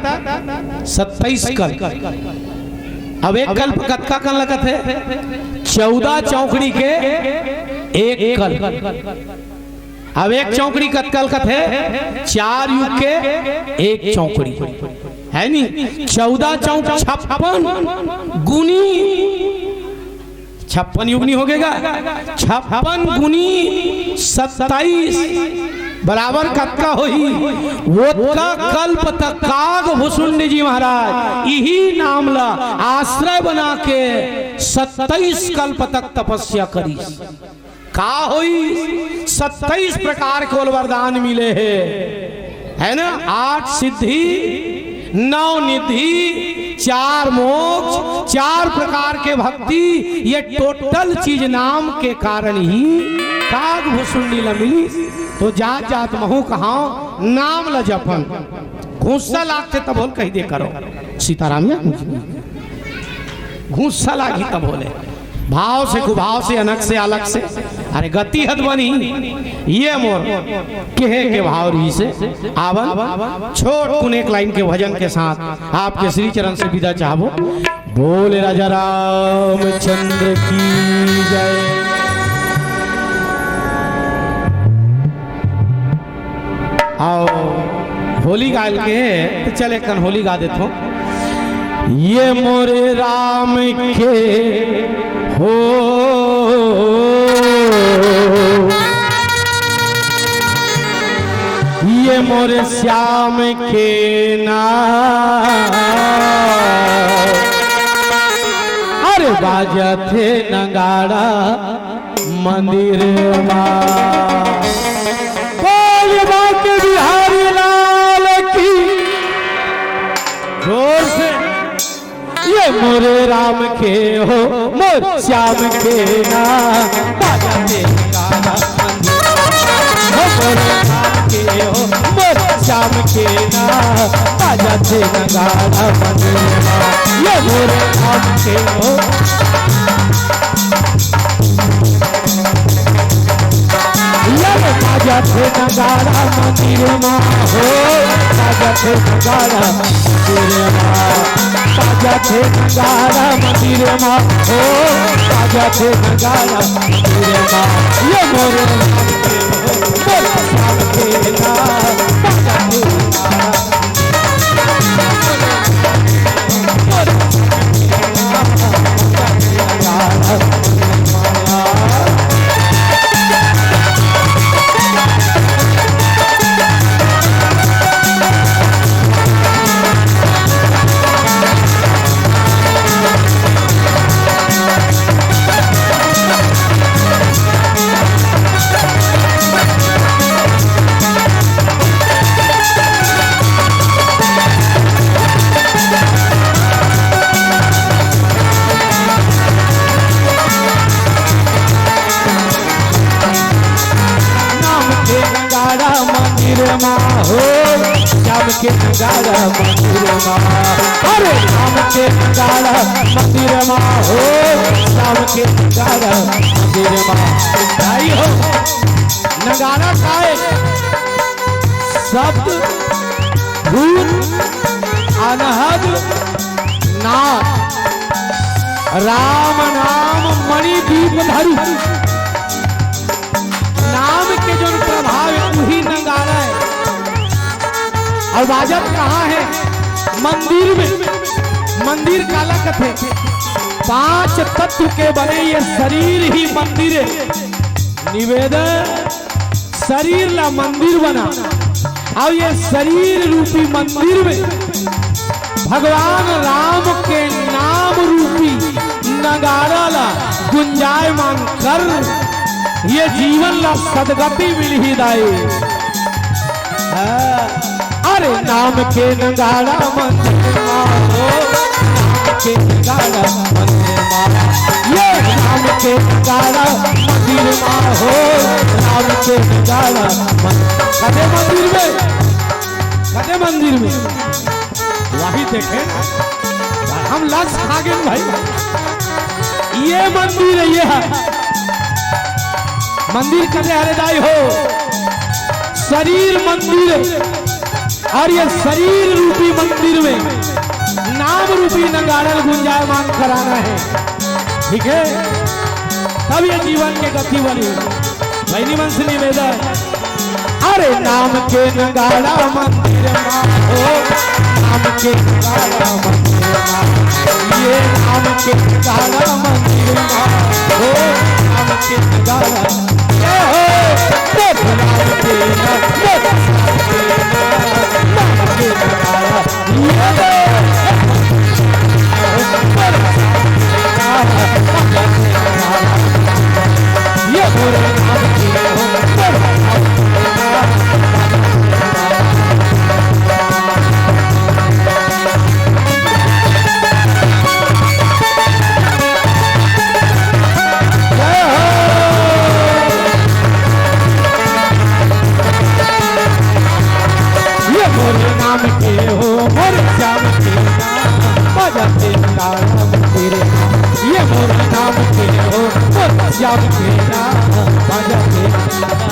सत्ताईस कल्प। अब एक कल्प कतका कन लगत हे? चौदह चौकड़ी के एक कल्प। अब एक चौकड़ी कतका लगत हे? चार युग के एक चौकड़ी, हे नी? चौदह चौक छप्पन गुनी, छप्पन युग नहीं होगेगा, छप्पन गुनी सत्ताईस बराबर कतका होही? ओतका कल्प तक काग भुसुंडी जी महाराज इही नाम ला आश्रय बना के सत्ताईस कल्प तक तपस्या करिस। का होई? सत्ताईस प्रकार के ओला वरदान मिले हे, हे ना? आठ सिद्धि, नौ निधि, चार मोक्ष, चार प्रकार के भक्ति, ये total चीज नाम के कारण ही काग भुसुंडी ला मिली। तो जात जात महू कहाव, नाम ला जपन। घूंसा लागथे तब होल कहि दे करो, सीताराम या घूंसा लागी तब होले। भाव से, कुभाव से, अनग से, अलग से, अरे गति हद बनी। ये मोर कहे के भाव रहिसे। आवन छोट कुन एक लाइन के भजन के साथ आपके श्री चरण से विदा चाहबो। बोले राजा रामचंद्र की जय। अउ होली गाय ल के हे, त चल एक कन होली गा देथों। ये मोरे राम के हो, ये मोरे श्याम के ना, अरे बाजत हे नगाड़ा मंदिर मा। बोल बांके बिहारी लाल की। जोर से। ये मोरे राम के हो, मोर श्याम के ना, बाजा दे गाना मंदिर। हो मोरे राम के हो, मोर श्याम के ना, बाजा दे गाना मंदिर। ये मोरे राम के हो, ये बाजत हे नगाड़ा मंदिर मा हो, बाजत हे नगाड़ा मंदिर मा, बाजत हे नगाड़ा मंदिर मा हो, बाजत हे नगाड़ा मंदिर मा। ये मोरे राम के हो, मोरे श्याम के ना, बाजत हे नगाड़ा नाम के नगाड़ा मंदिर मा हो, श्याम के नगाड़ा मंदिर मा। अरे नाम के नगाड़ा मंदिर मा हो, श्याम के नगाड़ा मंदिर मा। भाई हो, नगाड़ा काय? शब्द, धुन, अनहद, नाद। राम नाम मणि दीप धरी। नाम के जोन प्रभाव हे, उही नगाड़ा हे। अउ बाजत कहाँ हे? मंदिर में। मंदिर काला कथे? पांच तत्व के बने ये शरीर ही मंदिर हे। निवेदन, शरीर ला मंदिर बना, अउ ये शरीर रूपी मंदिर में भगवान राम के नाम रूपी नगाड़ा ला गुंजायमान कर, ये जीवन ला सदगति मिलही दाई। हाँ। अरे नाम के नगाड़ा मंदिर मा हो, नाम के नगाड़ा मंदिर मा। ये नाम के नगाड़ा मंदिर मा हो, नाम के नगाड़ा मंदिर। कते मंदिर में, कते मंदिर में। वही देखे ना, हम लस खा गए भाई। ये मंदिर है, ये है मंदिर। कथे हरे दाई हो, शरीर मंदिर, और ये शरीर रूपी मंदिर में नाम रूपी नगाड़ा ल गुंजायमान कराना है, ठीक है? तब ये जीवन के गति बनी। बहिनी मन से निवेदन, अरे नाम के नगाड़ा मंदिर मा हो, नाम के नगाड़ा मंदिर मा, ये नाम के नगाड़ा मंदिर मा हो, नाम के नगाड़ा, ये हो, देख नाम के न-, देख नाम के न-, नाम के नगाड़ा। ये मोरे नाम के हो, मोरे श्याम के नाम, बाजा के तारा तेरे नाम। ये मोरे नाम के हो, मोरे श्याम के नाम, बाजा के तारा।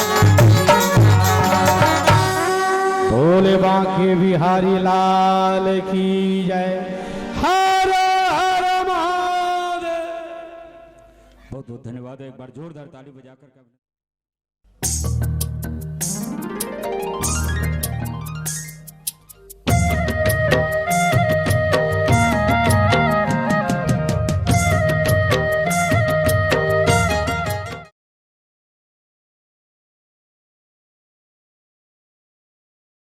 भोले बांके बिहारी लाल की जय। हर हर महादेव। बहुत बहुत धन्यवाद, एक बार जोरदार ताली बजाकर